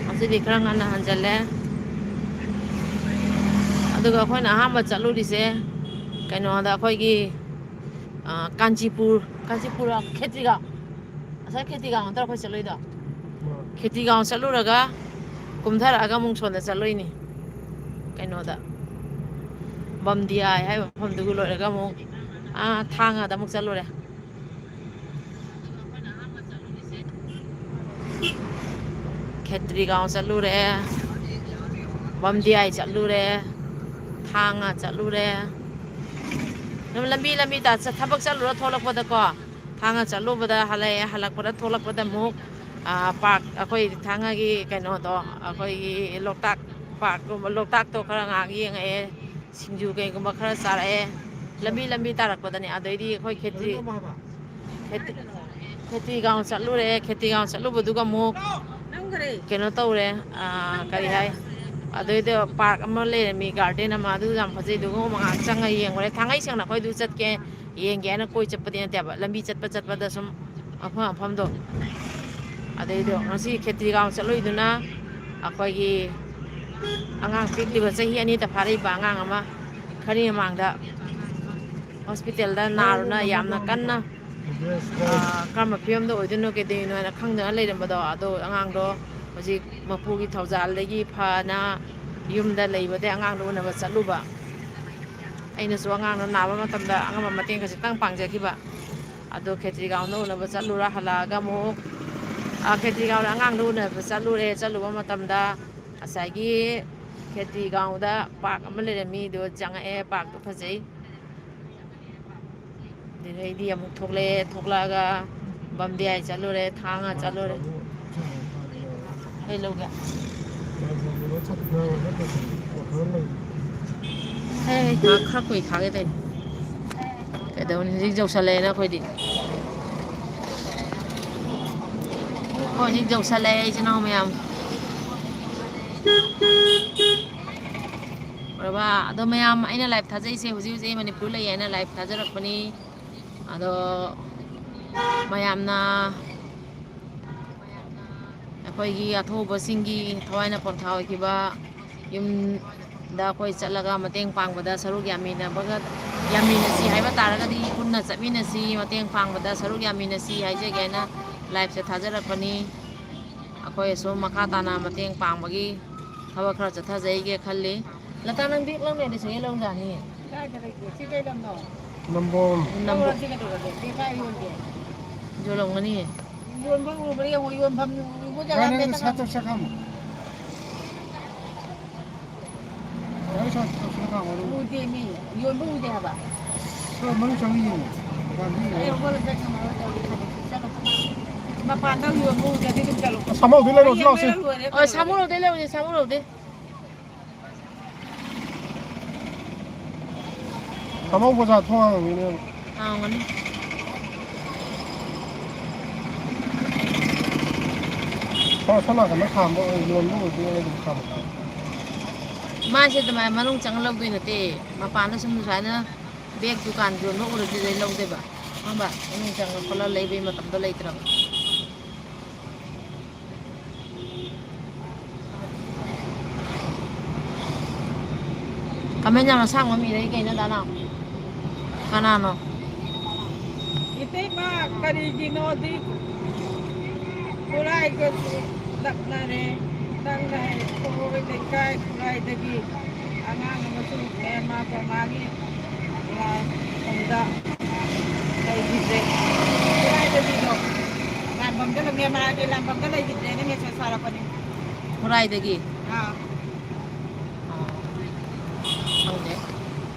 ꯉꯁꯤꯗꯤ ꯈꯔ ꯉꯟꯅ ꯍꯟꯖꯜꯂꯦ꯫ ꯑꯗꯨꯒ ꯑꯩꯈꯣꯏꯅ ꯑꯍꯥꯟꯕ ꯆꯠꯂꯨꯔꯤꯁꯦ ꯀꯩꯅꯣꯗ, ꯑꯩꯈꯣꯏꯒꯤ, ꯑ, ꯀꯥꯟꯆꯤꯄꯨꯔ, ꯀꯥꯟꯆꯤꯄꯨꯔ, ꯈꯦꯇ꯭ꯔꯤꯒꯥꯎ꯫ ꯉꯁꯥꯏ ꯈꯦꯇ꯭ꯔꯤꯒꯥꯎ ꯅꯠꯇ꯭ꯔꯣ ꯑꯩꯈꯣꯏ ꯆꯠꯂꯨꯏꯗꯣ? ꯈꯦꯇ꯭ꯔꯤꯒꯥꯎ ꯆꯠꯂꯨꯔꯒ ꯀꯨꯝꯊꯔꯛꯑꯒ ꯑꯃꯨꯛ ꯁꯣꯝꯗ ꯆꯠꯂꯨꯏꯅꯤ, ꯀꯩꯅꯣꯗ, ꯕꯝꯗꯤꯌꯥꯏ ꯍꯥꯏꯕ ꯃꯐꯝꯗꯨꯒ ꯂꯣꯏꯔꯒ ꯑꯃꯨꯛ, ꯑꯥ, ꯊꯥꯡꯒꯗ ꯑꯃꯨꯛ ꯆꯠꯂꯨꯔꯦ꯫ ꯈꯦꯇ꯭ꯔꯤꯒꯥꯎ ꯆꯠꯂꯨꯔꯦ, ꯕꯝꯗꯤꯌꯥꯏ ꯆꯠꯂꯨꯔꯦ, ꯊꯥꯡꯒ ꯆꯠꯂꯨꯔꯦ꯫ ꯑꯗꯨꯝ ꯂꯝꯕꯤ, ꯂꯝꯕꯤ ꯇ-, ꯆ-, ꯊꯕꯛ ꯆꯠꯂꯨꯔ ꯊꯣꯛꯂꯛꯄꯗꯀꯣ, ꯊꯥꯡꯒ ꯆꯠꯂꯨꯕꯗ ꯍꯜꯂꯛꯑꯦ, ꯍꯜꯂꯛꯄꯗ ꯊꯣꯛꯂꯛꯄꯗ ꯑꯃꯨꯛ, ꯑ, ꯄꯥꯔꯛ, ꯑꯩꯈꯣꯏ ꯊꯥꯡꯒꯒꯤ ꯀꯩꯅꯣꯗꯣ, ꯑꯩꯈꯣꯏꯒꯤ ꯂꯣꯛꯇꯥꯛ ꯄꯥꯔꯛꯀꯨꯝꯕ, ꯂꯣꯛꯇꯥꯛꯇꯣ ꯈꯔ ꯉꯥꯏꯍꯥꯛ ꯌꯦꯡꯉꯛꯑꯦ, ꯁꯤꯡꯖꯨ ꯀꯩꯒꯨꯝꯕ ꯈꯔ ꯆꯥꯔꯛꯑꯦ, ꯂꯝꯕꯤ, ꯂꯝꯕꯤ ꯇꯥꯔꯛꯄꯗꯅꯦ꯫ ꯑꯗꯩꯗꯤ ꯑꯩꯈꯣꯏ ꯈꯦꯇ꯭ꯔꯤ, ꯈꯦꯇ꯭ꯔꯤ, ꯈꯦꯇ꯭ꯔꯤꯒꯥꯎ ꯆꯠꯂꯨꯔꯦ꯫ ꯈꯦꯇ꯭ꯔꯤꯒꯥꯎ ꯆꯠꯂꯨꯕꯗꯨꯒ ꯑꯃꯨꯛ ꯀꯩꯅꯣ ꯇꯧꯔꯦ, ꯑ, ꯀꯔꯤ ꯍꯥꯏ, ꯑꯗꯨꯏꯗ ꯄꯥꯔꯛ ꯑꯃ ꯂꯩꯔꯝꯃꯤ, ꯒꯥꯔꯗꯦꯟ ꯑꯃ, ꯑꯗꯨ ꯌꯥꯝ ꯐꯖꯩ꯫ ꯑꯗꯨꯒ ꯑꯃꯨꯛ ꯉꯥꯏꯍꯥꯛ ꯆꯪꯉ ꯌꯦꯡꯉꯨꯔꯦ꯫ ꯊꯥꯡꯉꯩ ꯁꯦꯡꯅ ꯑꯩꯈꯣꯏꯗꯨ ꯆꯠꯀꯦ, ꯌꯦꯡꯒꯦ ꯍꯥꯏꯅ ꯀꯣꯏ ꯆꯠꯄꯗꯤ ꯅꯠꯇꯦꯕ, ꯂꯝꯕꯤ ꯆꯠꯄ ꯆꯠꯄꯗ ꯁꯨꯝ ꯃꯐꯝ ꯃꯐꯝꯗꯣ꯫ ꯑꯗꯩꯗꯣ ꯉꯁꯤ ꯈꯦꯇ꯭ꯔꯤꯒꯥꯎ ꯆꯠꯂꯨꯏꯗꯨꯅ ꯑꯩꯈꯣꯏꯒꯤ ꯑꯉꯥꯡ ꯄꯤꯛꯂꯤꯕ, ꯆꯍꯤ ꯑꯅꯤꯗ ꯐꯥꯔꯛꯏꯕ ꯑꯉꯥꯡ ꯑꯃ ꯈꯔꯤ ꯃꯃꯥꯡꯗ ꯍꯣꯁꯄꯤꯇꯥꯜꯗ ꯅꯥꯔꯨꯅ ꯌꯥꯝꯅ ꯀꯟꯅ ꯑꯥ, ꯀꯔꯝꯕ ꯐꯤꯕꯝꯗ ꯑꯣꯏꯗꯣꯏꯅꯣ, ꯀꯩꯗꯧꯔꯤꯅꯣ ꯍꯥꯏꯅ ꯈꯪꯗꯅ ꯂꯩꯔꯝꯕꯗꯣ, ꯑꯗꯣ ꯑꯉꯥꯡꯗꯣ ꯍꯧꯖꯤꯛ ꯃꯄꯨꯒꯤ ꯊꯧꯖꯥꯜꯗꯒꯤ ꯐꯅ ꯌꯨꯝꯗ ꯂꯩꯕꯗꯒꯤ ꯑꯉꯥꯡꯗꯣ ꯎꯅꯕ ꯆꯠꯂꯨꯕ꯫ ꯑꯩꯅꯁꯨ ꯑꯉꯥꯡꯗꯣ ꯅꯥꯕ ꯃꯇꯝꯗ ꯑꯉꯝꯕ ꯃꯇꯦꯡ ꯈꯖꯤꯛꯇꯪ ꯄꯥꯡꯖꯈꯤꯕ꯫ ꯑꯗꯣ ꯈꯦꯇ꯭ꯔꯤꯒꯥꯎꯗ ꯎꯅꯕ ꯆꯠꯂꯨꯔ ꯍꯜꯂꯛꯑꯒ ꯑꯃꯨꯛ, ꯑꯥ, ꯈꯦꯇ꯭ꯔꯤꯒꯥꯎꯗ ꯑꯉꯥꯡꯗꯣ ꯎꯅꯕ ꯆꯠꯂꯨꯔꯦ꯫ ꯆꯠꯂꯨꯕ ꯃꯇꯝꯗ ꯉꯁꯥꯏꯒꯤ ꯈꯦꯇ꯭ꯔꯤꯒꯥꯎꯗ ꯄꯥꯔꯛ ꯑꯃ ꯂꯩꯔꯝꯃꯤ, ꯑꯗꯨ ꯆꯪꯉꯛꯑꯦ, ꯄꯥꯔꯛꯇꯣ ꯐꯖꯩ꯫ ꯑꯗꯨꯗꯩꯗꯤ ꯑꯃꯨꯛ ꯊꯣꯛꯂꯛꯑꯦ, ꯊꯣꯛꯂꯛꯑꯒ ꯕꯝꯗꯤꯌꯥꯏ ꯆꯠꯂꯨꯔꯦ, ꯊꯥꯡꯒ ꯆꯠꯂꯨꯔꯦ꯫ ꯀꯩ ꯂꯧꯒꯦ? ꯍꯦ, ꯉꯥꯏꯍꯥꯛ ꯈꯔ ꯀꯨꯏ ꯈꯥꯒꯦ ꯇꯧꯅꯤ꯫ ꯀꯩꯗꯧꯅꯤ, ꯍꯧꯖꯤꯛ ꯌꯧꯁꯜꯂꯛꯑꯦꯅ ꯑꯩꯈꯣꯏꯗꯤ꯫ ꯑꯩꯈꯣꯏ ꯍꯧꯖꯤꯛ ꯌꯧꯁꯜꯂꯛꯑꯦ, ꯏꯆꯤꯟ ꯏꯅꯥꯎ ꯃꯌꯥꯝ꯫ ꯎꯔꯕ? ꯑꯗꯣ ꯃꯌꯥꯝ, ꯑꯩꯅ ꯂꯥꯏꯚ ꯊꯥꯖꯩꯁꯦ ꯍꯧꯖꯤꯛ ꯍꯧꯖꯤꯛ ꯑꯩ ꯃꯅꯤꯄꯨꯔ ꯂꯩ ꯍꯥꯏꯅ ꯂꯥꯏꯚ ꯊꯥꯖꯔꯛꯄꯅꯤ꯫ ꯑꯗꯣ ꯃꯌꯥꯝꯅ ꯑꯩꯈꯣꯏꯒꯤ ꯑꯊꯧꯕꯁꯤꯡꯒꯤ ꯊꯋꯥꯏꯅ ꯄꯣꯟꯊꯥ ꯑꯣꯏꯈꯤꯕ ꯌꯨꯝꯗ ꯑꯩꯈꯣꯏ ꯆꯠꯂꯒ ꯃꯇꯦꯡ ꯄꯥꯡꯕꯗ ꯁꯔꯨꯛ ꯌꯥꯃꯤꯟꯅꯕꯒ, ꯌꯥꯃꯤꯟꯅꯁꯤ ꯍꯥꯏꯕ ꯇꯥꯔꯒꯗꯤ ꯄꯨꯟꯅ ꯆꯠꯃꯤꯟꯅꯁꯤ, ꯃꯇꯦꯡ ꯄꯥꯡꯕꯗ ꯁꯔꯨꯛ ꯌꯥꯃꯤꯟꯅꯁꯤ ꯍꯥꯏꯖꯒꯦ ꯍꯥꯏꯅ ꯂꯥꯏꯚꯁꯦ ꯊꯥꯖꯔꯛꯄꯅꯤ꯫ ꯑꯩꯈꯣꯏ ꯑꯁꯨꯝ ꯃꯈꯥ ꯇꯥꯅ ꯃꯇꯦꯡ ꯄꯥꯡꯕꯒꯤ ꯊꯕꯛ ꯈꯔ ꯆꯠꯊꯖꯩꯒꯦ ꯈꯜꯂꯤ꯫ ꯂꯇꯥ, ꯅꯪ ꯕꯦꯛ ꯂꯧꯅꯦꯗꯤ ꯁꯤꯗꯩ ꯂꯧꯖꯥꯅꯤ꯫ ꯀꯥꯏꯗ ꯂꯩꯒꯦ? ꯁꯤ ꯀꯩ ꯂꯝꯅꯣ? ꯅꯝꯕꯣꯜ꯫ ꯅꯝꯕꯣꯜ꯫ ꯂꯧꯔꯁꯤ ꯀꯩꯗꯧꯔꯒꯦ? ꯕꯦꯛ ꯀꯥꯏ ꯌꯣꯟꯒꯦ? ꯌꯣꯜꯂꯝꯒꯅꯤ꯫ ꯌꯣꯟꯕ ꯎꯕ꯭ꯔꯥ ꯌꯦꯡꯉꯣ, ꯌꯣꯟꯐꯝ ꯎꯕ ꯖꯒꯥ ꯀꯥꯏꯗ ꯑꯝꯇ ꯁꯥꯠꯇꯣꯛ ꯆꯠꯈ꯭ꯔꯕꯅꯣ? ꯒꯥꯔꯤ ꯁꯥꯠꯇꯣꯛ ꯆꯠꯈ꯭ꯔꯕꯅꯣ? ꯎꯗꯦ ꯃꯤ, ꯌꯣꯟꯕ ꯎꯗꯦ ꯍꯥꯏꯕ꯫ ꯁꯣꯝ ꯃꯅꯨꯡ ꯆꯪꯉ ꯌꯦꯡꯉꯣ꯫ ꯗꯨꯀꯥꯟꯗꯤ ꯌꯦꯡꯉꯣ꯫ ꯑꯩ ꯍꯧꯒꯠꯂ ꯆꯠꯈ꯭ꯔꯕꯅꯣ? ꯆꯠꯂꯣ꯫ ꯃꯄꯥꯟꯗ ꯌꯣꯟꯕ ꯎꯗ꯭ꯔꯗꯤ ꯑꯗꯨꯝ ꯆꯠꯂꯣ꯫ ꯁꯥꯃꯧꯗꯤ ꯂꯩꯔꯣ, ꯁꯤ ꯂꯥꯎꯁꯦ꯫ ꯂꯣꯏꯔꯦ ꯑꯣ, ꯀꯩꯗꯧꯔꯒꯦ? ꯁꯥꯃꯨ ꯂꯧꯗꯦ, ꯂꯧꯗꯦ, ꯁꯥꯃꯨ ꯂꯧꯗꯦ꯫ ꯁꯥꯃꯧ ꯕꯖꯥꯔ ꯊꯣꯡ ꯍꯥꯡꯉꯝꯒꯤꯅꯦꯕ꯫ ꯍꯥꯡꯉꯝꯒꯅꯤ꯫ ꯁꯣꯝ, ꯁꯣꯝ ꯅꯥꯀꯟꯗ ꯈꯥꯝꯕ ꯑꯣꯏ-, ꯌꯣꯟꯕ ꯑꯣꯏꯗꯤ ꯑꯩ ꯑꯗꯨꯝ ꯈꯥꯝꯃꯛꯀꯦ꯫ ꯃꯥꯁꯦ ꯑꯗꯨꯃꯥꯏꯅ ꯃꯅꯨꯡ ꯆꯪꯉ ꯂꯧꯗꯣꯏ ꯅꯠꯇꯦ꯫ ꯃꯄꯥꯟꯗ ꯁꯨꯝ ꯁꯨꯃꯥꯏꯅ ꯕꯦꯛ ꯗꯨꯀꯥꯟ ꯌꯣꯟꯕ ꯎꯔꯗꯤ ꯂꯣꯏ ꯂꯧꯗꯣꯏꯕ꯫ ꯈꯪꯕ? ꯃꯅꯨꯡ ꯆꯪꯉ ꯈꯣꯠꯂ ꯂꯩꯕꯩ ꯃꯇꯝꯗꯣ ꯂꯩꯇ꯭ꯔꯕ꯫ ꯀꯃꯦꯟ ꯌꯥꯝꯅ ꯑꯁꯥꯡꯕ ꯑꯃ ꯏꯔꯛꯏ ꯀꯩꯅꯣ, ꯗꯥ ꯅꯥꯎ? ꯀꯅꯥꯅꯣ? ꯏꯇꯩꯃ, ꯀꯔꯤꯒꯤꯅꯣꯗꯤ ꯈꯨꯔꯥꯏꯒꯁꯨ ꯅꯛꯅꯔꯦ꯫ ꯅꯪꯅ ꯍꯦꯛ ꯑꯩꯈꯣꯏ ꯂꯩꯀꯥꯏ ꯈꯨꯔꯥꯏꯗꯒꯤ ꯑꯉꯥꯡ ꯑꯃꯁꯨ ꯃꯦꯟꯃꯥ ꯕꯔꯃꯥꯒꯤ ꯂꯥꯟꯐꯝꯗ ꯂꯩꯈꯤꯗ꯭ꯔꯦ꯫ ꯈꯨꯔꯥꯏꯗꯒꯤꯗꯣ ꯂꯥꯟꯐꯝꯗ, ꯃꯦꯟꯃꯥꯒꯤ ꯂꯥꯟꯐꯝꯗ ꯂꯩꯈꯤꯗ꯭ꯔꯦꯅ ꯃꯦꯁꯦꯖ ꯊꯥꯔꯛꯄꯅꯤ꯫ ꯈꯨꯔꯥꯏꯗꯒꯤ? ꯑꯥ꯫ ꯑꯣ꯫ ꯈꯪꯗꯦ꯫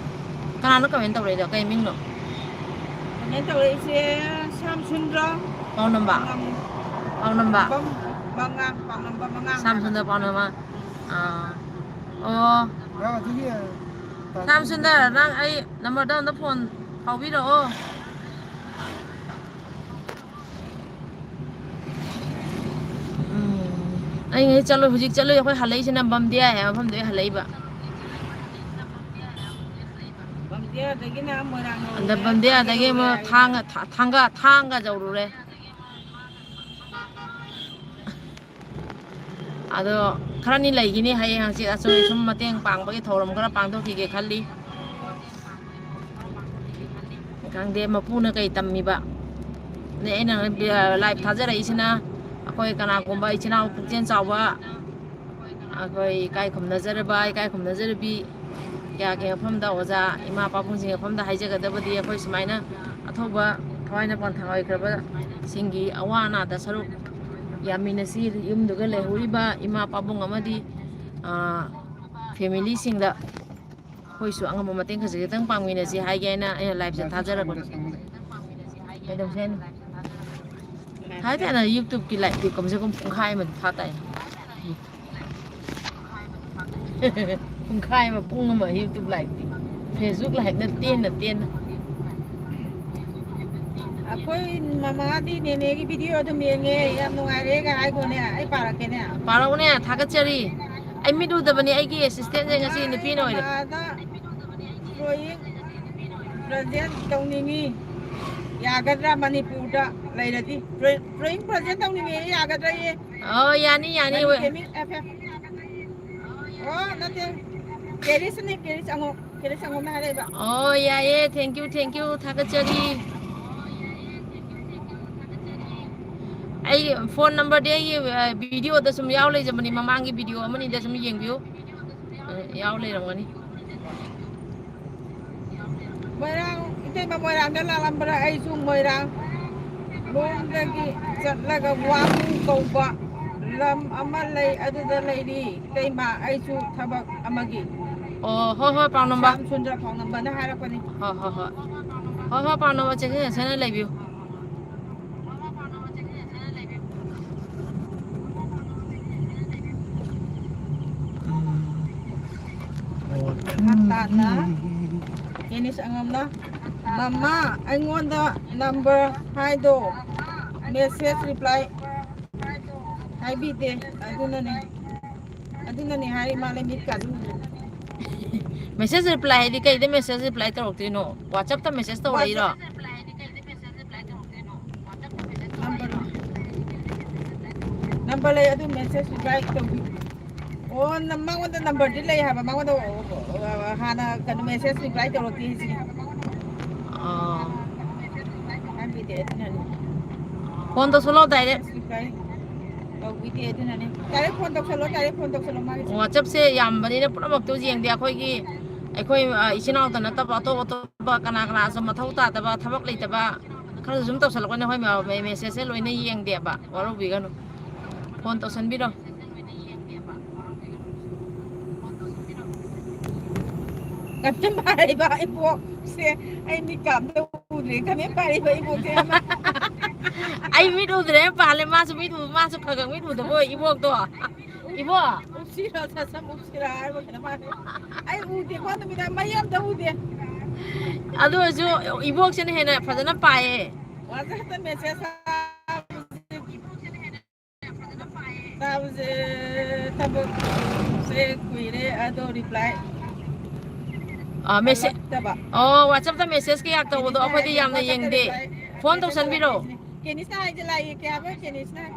ꯀꯅꯥꯅꯣ ꯀꯃꯦꯟ ꯇꯧꯔꯛꯏꯗꯣ? ꯀꯩ ꯃꯤꯡꯅꯣ? ꯀꯃꯦꯟ ꯇꯧꯔꯛꯏꯁꯦ ꯁ꯭ꯌꯥꯝ ꯁꯨꯟꯗ꯭ꯔ꯫ ꯄꯥꯎꯅꯝꯕ? ꯄꯥꯎꯅꯝ-, ꯄꯥꯎꯅꯝꯕ? ꯄꯥꯎꯅꯝꯕꯝ ꯃꯉꯥꯡ, ꯄꯥꯎꯅꯝꯕꯝ ꯃꯉꯥꯡ ꯁ꯭ꯌꯥꯝ ꯍꯥꯏꯕ꯫ ꯁꯨꯟꯗ꯭ꯔ ꯄꯥꯎꯅꯝꯕ? ꯑꯥ꯫ ꯑꯣ꯫ ꯑ, ꯑꯗꯨꯒꯤ, ꯑ, ꯁ꯭ꯌꯥꯝ ꯁꯨꯟꯗꯔ, ꯅꯪ ꯑꯩ ꯅꯝꯕꯔꯗꯣ ꯑꯝꯇ ꯐꯣꯟ ꯐꯥꯎꯕꯤꯔꯛꯑꯣ꯫ ꯎꯝ꯫ ꯑꯩ ꯉꯁꯤ ꯆꯠꯂꯨꯏ, ꯍꯧꯖꯤꯛ ꯆꯠꯂꯨꯏ, ꯑꯩꯈꯣꯏ ꯍꯜꯂꯛꯏꯁꯤꯅ ꯕꯝꯗꯤꯌꯥ ꯍꯥꯏꯕ ꯃꯐꯝꯗꯒꯤ ꯍꯜꯂꯛꯏꯕ꯫ ꯕꯝꯗꯤꯌꯥꯗꯒꯤꯅ ꯃꯣꯏꯔꯥꯡ ꯌꯧꯔꯦ, ꯑꯗ ꯕꯝꯗꯤꯌꯥꯗꯒꯤ ꯊꯥꯡꯒ ꯑꯃꯨꯛ ꯌꯧꯔꯦ ꯍꯥꯏꯕ꯫ ꯊꯥꯡꯒ, ꯊꯥ-, ꯊꯥꯡꯒ, ꯊꯥꯡꯒ ꯌꯧꯔꯨꯔꯦ꯫ ꯑꯗꯣ ꯈꯔꯅꯤ ꯂꯩꯈꯤꯅꯤ, ꯍꯌꯦꯡ ꯍꯪꯆꯤꯠ ꯑꯆꯣꯏ ꯁꯨꯝ ꯃꯇꯦꯡ ꯄꯥꯡꯕꯒꯤ ꯊꯧꯔꯝ ꯈꯔ ꯄꯥꯡꯊꯣꯛꯈꯤꯒꯦ ꯈꯜꯂꯤ꯫ ꯈꯪꯗꯦ ꯃꯄꯨꯅ ꯀꯩ ꯇꯝꯃꯤꯕ꯫ ꯑꯗꯩ ꯑꯩꯅ ꯂꯥꯏꯚ ꯊꯥꯖꯔꯛꯏꯁꯤꯅ ꯑꯩꯈꯣꯏ ꯀꯅꯥꯒꯨꯝꯕ ꯏꯆꯤꯟ ꯏꯅꯥꯎ ꯄꯨꯛꯆꯦꯜ ꯆꯥꯎꯕ, ꯑꯩꯈꯣꯏ ꯏꯀꯥꯏ ꯈꯨꯝꯅꯖꯔꯕ, ꯏꯀꯥꯏ ꯈꯨꯝꯅꯖꯔꯕꯤ ꯀꯌꯥꯒꯤ ꯃꯐꯝꯗ ꯑꯣꯖꯥ ꯏꯃꯥ ꯄꯥꯕꯨꯡꯁꯤꯡꯒꯤ ꯃꯐꯝꯗ ꯍꯥꯏꯖꯒꯗꯕꯗꯤ ꯑꯩꯈꯣꯏ ꯁꯨꯃꯥꯏꯅ ꯑꯊꯧꯕ ꯊꯋꯥꯏꯅ ꯄꯣꯟꯊꯥ ꯑꯣꯏꯈ꯭ꯔꯕꯁꯤꯡꯒꯤ ꯑꯋꯥ ꯑꯅꯥꯗ ꯁꯔꯨꯛ ꯌꯥꯃꯤꯟꯅꯁꯤ꯫ ꯌꯨꯝꯗꯨꯒ ꯂꯩꯍꯧꯔꯤꯕ ꯏꯃꯥ ꯄꯥꯕꯨꯡ ꯑꯃꯗꯤ, ꯑ, ꯐꯦꯃꯤꯂꯤꯁꯤꯡꯗ ꯑꯩꯈꯣꯏꯁꯨ ꯑꯉꯝꯕ ꯃꯇꯦꯡ ꯈꯖꯤꯛ ꯈꯛꯇꯪ ꯄꯥꯡꯃꯤꯟꯅꯁꯤ ꯍꯥꯏꯒꯦ ꯍꯥꯏꯅ ꯑꯩꯅ ꯂꯥꯏꯞꯁꯦ ꯊꯥꯖꯔꯛꯄꯅꯤ꯫ ꯀꯩꯗꯧꯁꯦ ꯍꯥꯏꯅꯣ? ꯊꯥꯏ ꯊꯥꯏꯅ ꯌꯨꯇ꯭ꯌꯨꯕꯀꯤ ꯂꯥꯏꯞꯇꯤ ꯀꯝꯁꯦ ꯀꯝ ꯄꯨꯡꯈꯥꯏ ꯑꯃꯗꯤ ꯊꯥ ꯇꯥꯏ꯫ ꯄꯨꯡꯈꯥꯏ ꯑꯃ, ꯄꯨꯡ ꯑꯃ ꯌꯨꯇ꯭ꯌꯨꯕ ꯂꯥꯏꯞꯇꯤ꯫ ꯐꯦꯁꯕꯨꯛ ꯂꯥꯏꯞꯅ ꯇꯦꯟꯅ ꯇꯦꯟꯅ꯫ ꯑꯩꯈꯣꯏ ꯃꯃꯥꯗꯤ ꯅꯦꯅꯦꯒꯤ ꯚꯤꯗꯤꯑꯣ ꯑꯗꯨꯝ ꯌꯦꯡꯉꯦ, ꯌꯥꯝ ꯅꯨꯡꯉꯥꯏꯔꯦꯒ ꯍꯥꯏꯒꯣꯅꯦ, ꯑꯩ ꯄꯥꯔꯛꯀꯦꯅꯦ꯫ ꯄꯥꯔꯛꯎꯅꯦ, ꯊꯥꯒꯠꯆꯔꯤ꯫ ꯑꯩ ꯃꯤꯠ ꯎꯗꯕꯅꯤ, ꯑꯩꯒꯤ ꯑꯦꯁꯤꯁꯇꯦꯟꯁꯦ ꯉꯁꯤ ꯅꯨꯄꯤꯅ ꯑꯣꯏꯔꯦ꯫ ꯃꯃꯥꯗ ꯗ꯭ꯔꯣꯌꯤꯡ ꯄ꯭ꯔꯖꯦꯟ ꯇꯧꯅꯤꯡꯉꯤ꯫ ꯌꯥꯒꯗ꯭ꯔꯥ ꯃꯅꯤꯄꯨꯔꯗ ꯂꯩꯔꯗꯤ? ꯗ꯭ꯔꯣꯌꯤꯡ, ꯗ꯭ꯔꯣꯌꯤꯡ ꯄ꯭ꯔꯖꯦꯟ ꯇꯧꯅꯤꯡꯉꯦ, ꯌꯥꯒꯗ꯭ꯔꯥꯌꯦ? ꯑꯣ, ꯌꯥꯅꯤ, ꯌꯥꯅꯤ, ꯃꯅꯤ ꯍꯣꯏ꯫ ꯀꯦꯃꯤꯡ ꯑꯦꯐ ꯑꯦꯝ꯫ ꯑꯣ, ꯅꯠꯇꯦ꯫ ꯀꯦꯔꯤꯁꯅꯦ, ꯀꯦꯔꯤꯁ ꯑꯉꯧ-, ꯀꯦꯔꯤꯁ ꯑꯉꯧꯅ ꯍꯥꯏꯔꯛꯏꯕ꯫ ꯑꯣ, ꯌꯥꯏꯌꯦ, thank you, thank you, ꯊꯥꯒꯠꯆꯔꯤ꯫ ꯑꯩꯒꯤ ꯐꯣꯟ ꯅꯝꯕꯔꯗꯤ ꯑꯩꯒꯤ, ꯑ, ꯚꯤꯗꯤꯑꯣꯗ ꯁꯨꯝ ꯌꯥꯎ ꯂꯩꯖꯕꯅꯤ, ꯃꯃꯥꯡꯒꯤ ꯚꯤꯗꯤꯑꯣ ꯑꯃꯅꯤꯗ ꯁꯨꯝ ꯌꯦꯡꯕꯤꯌꯨ꯫ ꯑ, ꯌꯥꯎ ꯂꯩꯔꯝꯒꯅꯤ꯫ ꯃꯣꯏꯔꯥꯡ, ꯏꯇꯩꯃ ꯃꯣꯏꯔꯥꯡꯗ ꯂꯥꯛꯂꯝꯕ꯭ꯔꯥ? ꯑꯩꯁꯨ ꯃꯣꯏꯔꯥꯡ ꯂꯣꯝꯗꯒꯤ ꯆꯠꯂꯒ ꯋꯥꯡꯉꯨ ꯀꯧꯕ ꯂꯝ ꯑꯃ ꯂꯩ, ꯑꯗꯨꯗ ꯂꯩꯔꯤ꯫ ꯏꯇꯩꯃ, ꯑꯩꯁꯨ ꯊꯕꯛ ꯑꯃꯒꯤ꯫ ꯑꯣ, ꯍꯣꯏ, ꯍꯣꯏ, ꯄꯥꯎ ꯅꯝꯕ꯫ ꯁ꯭ꯌꯥꯝ ꯁꯨꯟꯗ꯭ꯔ ꯄꯥꯎ ꯅꯝꯕꯅ ꯍꯥꯏꯔꯛꯄꯅꯤ꯫ ꯍꯣꯏ, ꯍꯣꯏ, ꯍꯣꯏ꯫ ꯍꯣꯏ, ꯍꯣꯏ, ꯄꯥꯎ ꯅꯝꯕ, ꯆꯦꯛꯁꯤꯟ ꯆꯦꯛꯁꯤꯟꯅ ꯂꯩꯕꯤꯌꯨ꯫ ꯎꯝ꯫ ꯃꯈꯥ ꯇꯥꯅ ꯀꯦꯅꯤꯁ ꯑꯉꯝꯅ, "ꯃꯃꯥ, ꯑꯩꯉꯣꯟꯗ ꯅꯝꯕꯔ ꯍꯥꯏꯗꯣ, ꯃꯦꯁꯦꯖ ꯔꯤꯄ꯭ꯂꯥꯏ ꯍꯥꯏꯕꯤꯗꯦ, ꯑꯗꯨꯅꯅꯦ, ꯑꯗꯨꯅꯅꯦ ꯍꯥꯏꯔꯤ ꯃꯥꯂꯦ ꯃꯤꯠ ꯀꯥꯖꯤꯟꯗꯨ"꯫ ꯃꯦꯁꯦꯖ ꯔꯤꯄ꯭ꯂꯥꯏ ꯍꯥꯏꯗꯤ ꯀꯩꯗ ꯃꯦꯁꯦꯖ ꯔꯤꯄ꯭ꯂꯥꯏ ꯇꯧꯔꯛꯇꯣꯏꯅꯣ? WhatsApp-ꯇ ꯃꯦꯁꯦꯖ ꯇꯧꯔꯛꯏꯔꯣ? ꯅꯝꯕꯔ, ꯅꯝꯕꯔ ꯂꯩ, ꯑꯗꯨ ꯃꯦꯁꯦꯖ ꯔꯤꯄ꯭ꯂꯥꯏ ꯇꯧꯕꯤ꯫ ꯑꯣ, ꯅ-, ꯃꯉꯣꯟꯗ ꯅꯝꯕꯔꯗꯤ ꯂꯩ ꯍꯥꯏꯕ, ꯃꯉꯣꯟꯗ, ꯑꯣ, ꯑꯣ, ꯑꯣ, ꯍꯥꯟꯅ ꯀꯩꯅꯣ ꯃꯦꯁꯦꯖ ꯔꯤꯄ꯭ꯂꯥꯏ ꯇꯧꯔꯛꯇꯦ ꯍꯥꯏꯁꯤꯅꯦ꯫ ꯑꯥ꯫ ꯍꯥꯏꯕꯤꯗꯦ ꯑꯗꯨꯅꯅꯦ꯫ ꯐꯣꯟ ꯇꯧꯁꯜꯂꯣ direct꯫ ꯃꯦꯁꯦꯖ ꯔꯤꯄ꯭ꯂꯥꯏ ꯇꯧꯕꯤꯗꯦ ꯑꯗꯨꯅꯅꯦ꯫ Direct ꯐꯣꯟ ꯇꯧꯁꯜꯂꯣ, direct ꯐꯣꯟ ꯇꯧꯁꯜꯂꯣ ꯃꯥꯒꯤꯁꯦ꯫ WhatsApp-ꯁꯦ ꯌꯥꯝꯕꯅꯤꯅ ꯄꯨꯝꯅꯃꯛꯇꯨ ꯌꯦꯡꯗꯦ꯫ ꯑꯩꯈꯣꯏꯒꯤ, ꯑꯩꯈꯣꯏ, ꯑ, ꯏꯆꯤꯟ ꯏꯅꯥꯎꯇ ꯅꯠꯇꯕ ꯑꯇꯣꯞ ꯑꯇꯣꯞꯄ ꯀꯅꯥ ꯀꯅꯥꯁꯨ ꯃꯊꯧ ꯇꯥꯗꯕ, ꯊꯕꯛ ꯂꯩꯇꯕ ꯈꯔꯁꯨ ꯁꯨꯝ ꯇꯧꯁꯜꯂꯛꯄꯅꯦ꯫ ꯑꯩꯈꯣꯏ ꯃꯦ-, ꯃꯦꯁꯦꯖꯁꯦ ꯂꯣꯏꯅ ꯌꯦꯡꯗꯦꯕ, ꯋꯥꯔꯧꯕꯤꯒꯅꯨ꯫ ꯐꯣꯟ ꯇꯧꯁꯟꯕꯤꯔꯣ꯫ ꯀꯔꯝ ꯄꯥꯏꯔꯤꯕ ꯏꯕꯣꯛꯁꯦ? ꯑꯩ ꯃꯤꯠ ꯀꯥꯝꯗ ꯎꯗ꯭ꯔꯦ꯫ ꯀꯔꯝ ꯄꯥꯏꯔꯤꯕ ꯏꯕꯣꯛꯁꯦ? ꯑꯩ ꯃꯤꯠ ꯎꯗ꯭ꯔꯦ ꯄꯥꯜꯂꯦ꯫ ꯃꯥꯁꯨ ꯃꯤꯠ ꯎ-, ꯃꯥꯁꯨ ꯈꯔ ꯈꯔ ꯃꯤꯠ ꯎꯗꯕ ꯑꯣꯏ, ꯏꯕꯣꯛꯇꯣ꯫ ꯏꯕꯣꯛ! ꯎꯞꯁꯤꯔꯣ, ꯁꯠ-, ꯁꯠ ꯎꯞꯁꯤꯔꯣ ꯍꯥꯏꯕ ꯀꯩꯅꯣ ꯃꯥꯜꯂꯦ꯫ ꯑꯩ ꯎꯗꯦꯀꯣ, ꯅꯨꯃꯤꯗꯥꯡ ꯃꯩ ꯑꯝꯇ ꯎꯗꯦ꯫ ꯑꯗꯨ ꯑꯣꯏꯔꯁꯨ ꯏꯕꯣꯛꯁꯤꯅ ꯍꯦꯟꯅ ꯐꯖꯅ ꯄꯥꯏꯌꯦ꯫ WhatsApp-ꯇ ꯃꯦꯁꯦꯖ ꯊꯥꯕꯁꯦ, ꯊꯕꯛꯁꯦ ꯀꯨꯏꯔꯦ, ꯑꯗꯣ ꯔꯤꯄ꯭ꯂꯥꯏ ꯑ, ꯃꯦꯁꯦ-, ꯍꯜꯂꯛꯇꯕ꯫ ꯑꯣ, WhatsApp-ꯇ ꯃꯦꯁꯦꯖ ꯀꯌꯥ ꯇꯧꯕꯗꯣ ꯀꯦꯅꯤꯁꯅ ꯑꯩꯈꯣꯏꯗꯤ ꯍꯥꯏꯔꯛꯀꯦ, ꯌꯥꯝꯅ WhatsApp-ꯇ ꯌꯦꯡꯗꯦ꯫ ꯔꯤꯄ꯭ꯂꯥꯏ, ꯐꯣꯟ ꯃꯦꯁꯦꯖ ꯇꯧꯁꯟꯕꯤꯔꯣ꯫ ꯍꯜꯂꯛꯀꯦ ꯁꯤꯅꯤ꯫ ꯀꯦꯅꯤꯁꯅ ꯍꯥꯏꯁꯦ ꯂꯥꯛꯑꯦ, ꯀꯩ ꯍꯥꯏꯕ ꯀꯦꯅꯤꯁꯅ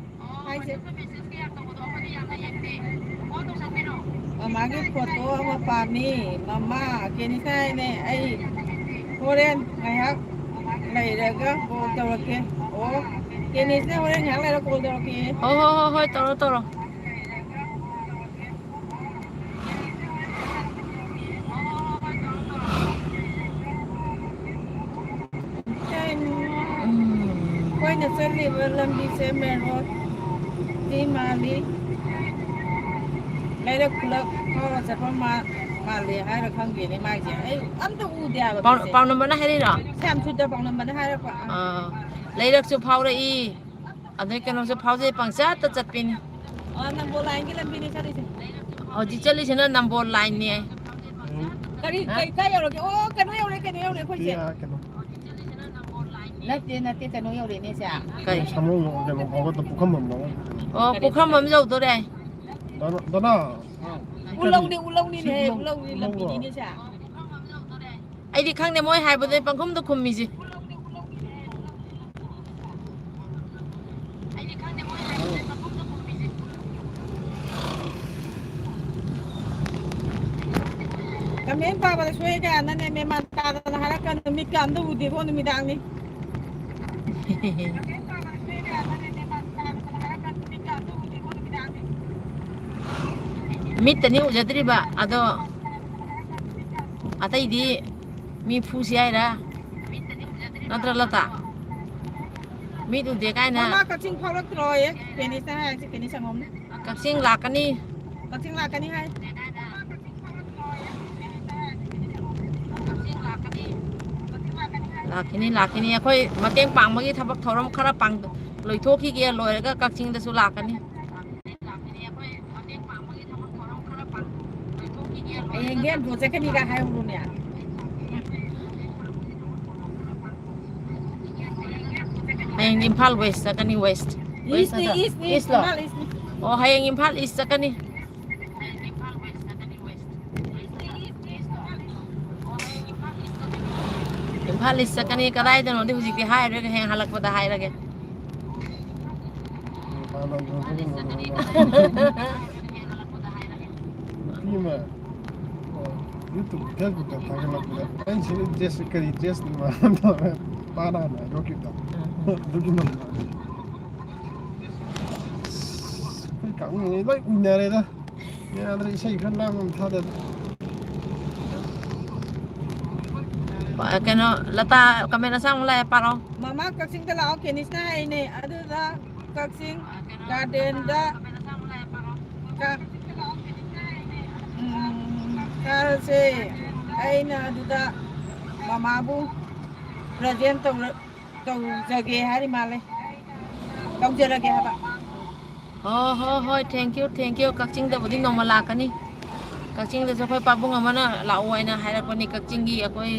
ꯍꯥꯏꯁꯦ? ꯃꯃꯥꯒꯤ ꯐꯣꯇꯣ ꯑꯃ ꯄꯥꯝꯃꯤ꯫ ꯃꯃꯥ, ꯀꯦꯅꯤꯁꯅ ꯍꯥꯏꯅꯦ, ꯑꯩ ꯍꯣꯔꯦꯟ ꯉꯥꯏꯍꯥꯛ ꯂꯩꯔꯒ ꯀꯣꯜ ꯇꯧꯔꯛꯀꯦ꯫ ꯑꯣ, ꯗꯦꯅꯤꯁꯅꯦ, ꯍꯣꯔꯦꯟ ꯉꯥꯏꯍꯥꯛ ꯂꯩꯔ call ꯇꯧꯔꯛꯀꯦ꯫ ꯍꯣꯏ, ꯍꯣꯏ, ꯍꯣꯏ, ꯍꯣꯏ, ꯇꯧꯔꯣ, ꯇꯧꯔꯣ꯫ ꯎꯝ꯫ ꯑꯩꯈꯣꯏꯅ ꯆꯠꯂꯤꯕ ꯂꯝꯕꯤꯁꯦ main road ꯇꯤ ꯃꯥꯜꯂꯤ꯫ ꯂꯩꯔꯛ ꯈꯨꯂꯛ ꯐꯥꯎꯔ ꯆꯠꯄ ꯃꯥ-, ꯃꯥꯜꯂꯦ ꯍꯥꯏꯔ ꯈꯪꯗꯦꯅꯦ ꯃꯥꯏꯁꯦ꯫ ꯑꯩ ꯑꯝꯇ ꯎꯗꯦ ꯍꯥꯏꯕ ꯄꯥꯎ-, ꯃꯤꯁꯦ꯫ ꯄꯥꯎ ꯅꯝꯕꯔꯅ ꯍꯥꯏꯔꯛꯏꯔꯣ? ꯁ꯭ꯌꯥꯝ ꯁꯨꯗ꯭ꯔ ꯄꯥꯎ ꯅꯝꯕꯔꯅ ꯍꯥꯏꯔꯛꯄ꯫ ꯑꯥ꯫ ꯂꯩꯔꯛꯁꯨ ꯐꯥꯎꯔꯛꯏ, ꯑꯗꯩ ꯀꯩꯅꯣꯁꯨ ꯐꯥꯎꯖꯩ, ꯄꯪꯆꯠꯇ ꯆꯠꯄꯤꯅꯤ꯫ ꯑ, ꯅꯝꯕꯣꯜ ꯂꯥꯏꯟꯒꯤ ꯂꯝꯕꯤꯅꯤ ꯆꯠꯂꯤꯁꯦ꯫ ꯍꯧꯖꯤꯛ ꯆꯠꯂꯤꯁꯤꯅ ꯅꯝꯕꯣꯜ ꯂꯥꯏꯟꯅꯦ꯫ ꯀꯔꯤ, ꯍꯥ? ꯀꯩ, ꯀꯥꯏ ꯌꯧꯔꯒꯦ? ꯑꯣ, ꯀꯩꯅꯣ ꯌꯧꯔꯦ, ꯀꯩꯅꯣ ꯌꯧꯔꯦ ꯑꯩꯈꯣꯏꯁꯦ꯫ ꯁꯤ, ꯑꯥ, ꯀꯩꯅꯣ꯫ ꯅꯠꯇꯦ, ꯅꯠꯇꯦ, ꯀꯩꯅꯣ ꯌꯧꯔꯦꯅꯦ ꯁꯦ꯫ ꯀꯩ? ꯁꯥꯃꯨ ꯀꯩꯅꯣ ꯐꯥꯎꯒꯠꯇ ꯄꯨꯈꯝꯕꯝ ꯐꯥꯎꯒꯠꯇ꯫ ꯑꯣ, ꯀꯔꯤ? ꯄꯨꯈꯝꯕꯝ ꯌꯧꯗꯣꯔꯦ꯫ ꯗꯅ-, ꯗꯅ꯫ ꯎꯂꯧꯅꯦ, ꯎꯂꯧꯅꯤꯅꯦ, ꯁꯤ ꯎꯂꯧ-, ꯎꯂꯧꯅꯤ ꯎꯂꯧꯔꯣ? ꯂꯝꯕꯤꯅꯤꯅꯦ ꯁꯦ꯫ ꯑꯩꯗꯤ ꯈꯪꯗꯦ, ꯃꯣꯏ ꯍꯥꯏꯕꯗꯨ ꯑꯩ ꯄꯪꯈꯨꯝꯗ ꯈꯨꯝꯃꯤꯁꯤ꯫ Comment ꯄꯥꯕꯗ ꯁꯣꯏ ꯀꯌꯥꯅꯅꯦ, ꯃꯦꯃꯥꯟ ꯇꯥꯗꯅ ꯍꯥꯏꯔꯛꯀꯅꯨ, ꯃꯤꯠꯀ ꯑꯝꯇ ꯎꯗꯦꯀꯣ ꯅꯨꯃꯤꯗꯥꯡꯅꯤ꯫ ꯃꯤꯠꯇꯅꯤ ꯎꯖꯗ꯭ꯔꯤꯕ, ꯑꯗꯣ ꯑꯇꯩꯗꯤ ꯃꯤ ꯐꯨꯁꯤ ꯍꯥꯏꯔ? ꯅꯠꯇ꯭ꯔ ꯂꯇꯥ? ꯃꯤꯠ ꯎꯗꯦ ꯀꯥꯏꯅ꯫ ꯃꯃꯥ ꯀꯛꯆꯤꯡ ꯐꯥꯎꯔꯛꯇ꯭ꯔꯣꯌꯦ, ꯀꯦꯅꯤꯁꯅ ꯍꯥꯏꯁꯦ, ꯀꯦꯅꯤꯁ ꯁꯪꯉꯣꯝꯅ꯫ ꯀꯛꯆꯤꯡ ꯂꯥꯛꯀꯅꯤ꯫ ꯀꯛꯆꯤꯡ ꯂꯥꯛꯀꯅꯤ ꯍꯥꯏ꯫ ꯂꯥꯛꯈꯤꯅꯤ, ꯂꯥꯛꯈꯤꯅꯤ꯫ ꯑꯩꯈꯣꯏ ꯃꯇꯦꯡ ꯄꯥꯡꯕꯒꯤ ꯊꯕꯛ ꯊꯧꯔꯝ ꯈꯔ ꯄꯥꯡ-, ꯂꯣꯏꯊꯣꯛꯈꯤꯒꯦ, ꯂꯣꯏꯔꯒ ꯀꯛꯆꯤꯡꯗꯁꯨ ꯂꯥꯛꯀꯅꯤ꯫ ꯍꯌꯦꯡꯗꯤ ꯑꯟꯗ꯭ꯔꯣ ꯆꯠꯀꯅꯤꯒ ꯍꯥꯏꯍꯧꯕꯅꯦ꯫ ꯍꯌꯦꯡ ꯏꯝꯐꯥꯜ West ꯆꯠꯀꯅꯤ, West꯫ West ꯏꯁꯅꯤ, ꯅꯠꯇ꯭ꯔꯣ? ꯏꯁꯅꯤ, East ꯂꯣ? ꯏꯝꯐꯥꯜ ꯏꯁꯅꯤ꯫ ꯑꯣ, ꯍꯌꯦꯡ ꯏꯝꯐꯥꯜ East ꯆꯠꯀꯅꯤ꯫ ꯏꯝꯐꯥꯜ East ꯆꯠꯀꯅꯤ, ꯀꯗꯥꯏꯗꯅꯣꯗꯤ ꯍꯧꯖꯤꯛꯇꯤ ꯍꯥꯏꯔꯣꯏꯒꯦ, ꯍꯌꯦꯡ ꯍꯜꯂꯛꯄꯗ ꯍꯥꯏꯔꯒꯦ꯫ ꯅꯨꯄꯤ ꯑꯃ, ꯑꯣ, YouTube, Facebook ꯇ ꯊꯥꯒꯠꯂꯛꯄꯗ, ꯑꯩ ꯁꯤ dress ꯀꯔꯤ dress ꯅꯣ ꯃꯥꯅ ꯇꯧꯔꯒ ꯄꯥꯅ ꯍꯥꯟꯅ ꯍꯥꯏꯗꯣꯛꯈꯤꯕꯗꯣ꯫ ꯑꯗꯨꯒꯤ ꯃꯃꯤꯡꯗꯣ꯫ ꯀꯛꯅꯤꯡꯉꯩ ꯂꯣꯏ ꯎꯏꯅꯔꯦꯗ꯫ ꯌꯥꯗ꯭ꯔꯦ, ꯏꯁꯩ ꯈꯔ ꯂꯥꯡꯕ ꯑꯃ ꯊꯥꯗ꯫ ꯀꯩꯅꯣ, ꯂꯇꯥ comment ꯑꯁꯥꯡꯕ ꯂꯥꯛꯑꯦ, ꯄꯥꯔꯛꯑꯣ꯫ ꯃꯃꯥ ꯀꯛꯆꯤꯡꯗ ꯂꯥꯛꯑꯣ, ꯀꯦꯅꯤꯁꯅ ꯍꯥꯏꯅꯦ꯫ ꯑꯗꯨꯗ ꯀꯛꯆꯤꯡ gardenꯗ ꯀ-, ꯎꯝ, ꯀꯥꯔꯁꯦ꯫ ꯑꯩꯅ ꯑꯗꯨꯗ ꯃꯃꯥꯕꯨ present ꯇꯧꯔ-, ꯇꯧꯖꯒꯦ ꯍꯥꯏꯔꯤ ꯃꯥꯜꯂꯦ꯫ ꯇꯧꯖꯔꯒꯦ ꯍꯥꯏꯕ꯫ ꯍꯣ, ꯍꯣ, ꯍꯣꯏ, thank you, thank you꯫ ꯀꯛꯆꯤꯡꯗꯕꯨꯗꯤ ꯅꯣꯡꯃ ꯂꯥꯛꯀꯅꯤ꯫ ꯀꯛꯆꯤꯡꯗꯁꯨ ꯑꯩꯈꯣꯏ ꯄꯥꯕꯨꯡ ꯑꯃꯅ ꯂꯥꯛꯑꯣ ꯍꯥꯏꯅ ꯍꯥꯏꯔꯛꯄꯅꯤ꯫ ꯀꯛꯆꯤꯡꯒꯤ ꯑꯩꯈꯣꯏ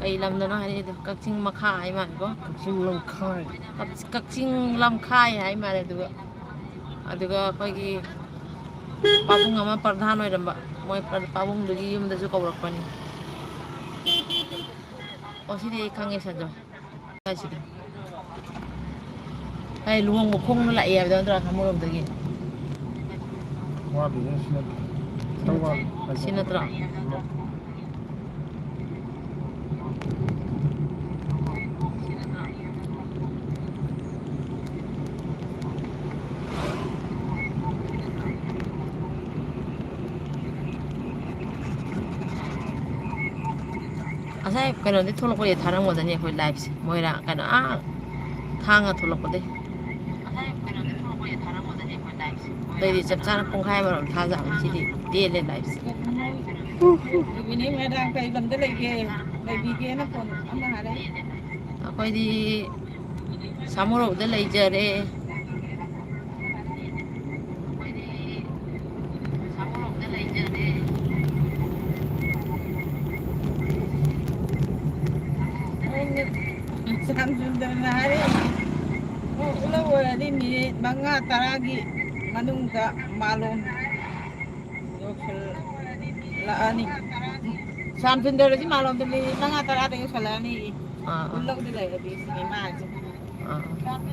ꯀꯩ ꯂꯝꯗꯅꯣ ꯍꯥꯏꯔꯛꯏꯗꯣ? ꯀꯛꯆꯤꯡ ꯃꯈꯥ ꯍꯥꯏ ꯃꯥꯜꯂꯦꯀꯣ꯫ ꯀꯛꯆꯤꯡ ꯂꯝꯈꯥꯏ꯫ ꯀꯛ-, ꯀꯛꯆꯤꯡ ꯂꯝꯈꯥꯏ ꯍꯥꯏ ꯃꯥꯜꯂꯦ꯫ ꯑꯗꯨꯒ, ꯑꯗꯨꯒ ꯑꯩꯈꯣꯏꯒꯤ ꯄꯥꯕꯨꯡ ꯑꯃ ꯄ꯭ꯔꯙꯥꯟ ꯑꯣꯏꯔꯝꯕ, ꯃꯣꯏ ꯄ꯭ꯔ-, ꯄꯥꯕꯨꯡꯗꯨꯒꯤ ꯌꯨꯝꯗꯁꯨ ꯀꯧꯔꯛꯄꯅꯤ꯫ ꯑꯣ, ꯁꯤꯗꯤ ꯑꯩ ꯈꯪꯉꯦ, ꯁꯟꯖꯣꯏ꯫ ꯀꯥꯏꯁꯤꯗ? ꯍꯥꯏ, ꯂꯨꯍꯣꯡꯕ ꯈꯣꯡꯅ ꯂꯥꯛꯑꯦ ꯍꯥꯏꯕꯗꯣ ꯅꯠꯇ꯭ꯔꯥ, ꯁꯥꯃꯨꯔꯣꯝꯗꯒꯤ? ꯋꯥꯠꯂꯤꯅꯦ, ꯁꯤ ꯅꯠꯇ꯭ꯔꯣ? ꯈꯤꯇꯪ ꯋꯥꯠꯂꯤ꯫ ꯁꯤ ꯅꯠꯇ꯭ꯔꯣ? ꯉꯁꯥꯏ ꯀꯩꯅꯣꯗꯤ ꯊꯣꯛꯂꯛꯄꯗꯤ ꯊꯥꯔꯝꯒꯗꯅꯤ ꯑꯩꯈꯣꯏ liveꯁꯦ꯫ ꯃꯣꯏꯔꯥꯡ, ꯀꯩꯅꯣ, ꯑꯥ, ꯊꯥꯡꯒ ꯊꯣꯛꯂꯛꯄꯗꯩ꯫ ꯑꯇꯩꯗꯤ ꯆꯞ ꯆꯥꯅ ꯄꯨꯡꯈꯥꯏ ꯑꯃꯔꯣꯝ ꯊꯥꯖꯕꯅꯤ꯫ ꯁꯤꯗꯤ ꯇꯦꯜꯂꯦ liveꯁꯦ꯫ ꯏꯅꯦ ꯃꯦꯗꯥꯝ ꯀꯩ ꯂꯝꯗ ꯂꯩꯒꯦ? ꯂꯩꯕꯤꯒꯦꯅ ꯐꯣꯟ ꯑꯃ ꯍꯥꯏꯔꯛꯏ꯫ ꯑꯩꯈꯣꯏꯗꯤ ꯁꯥꯃꯨꯔꯧꯗ ꯂꯩꯖꯔꯦ꯫ ꯁꯥꯝꯁꯨꯟꯗꯔꯅ ꯍꯥꯏꯔꯦ, ꯑꯣꯛ ꯂꯧ ꯑꯣꯏꯔꯗꯤ ꯃꯤꯅꯤꯠ ꯃꯉꯥ ꯇꯔꯥꯒꯤ ꯃꯅꯨꯡꯗ ꯃꯥꯂꯣꯝ ꯌꯧꯁꯜꯂꯛꯑꯅꯤ꯫ ꯁꯥꯝꯁꯨꯟꯗꯔꯁꯤ ꯃꯥꯂꯣꯝꯗ ꯃꯤꯅꯤꯠ ꯃꯉꯥ ꯇꯔꯥꯗ ꯌꯧꯁꯜꯂꯛꯑꯅꯤ꯫ ꯑꯥ, ꯑꯥ꯫ ꯎꯠꯂꯧꯗ ꯂꯩꯔꯗꯤ ꯁꯤꯅꯦꯃꯥꯁꯦ꯫ ꯑꯥ, ꯑꯥ꯫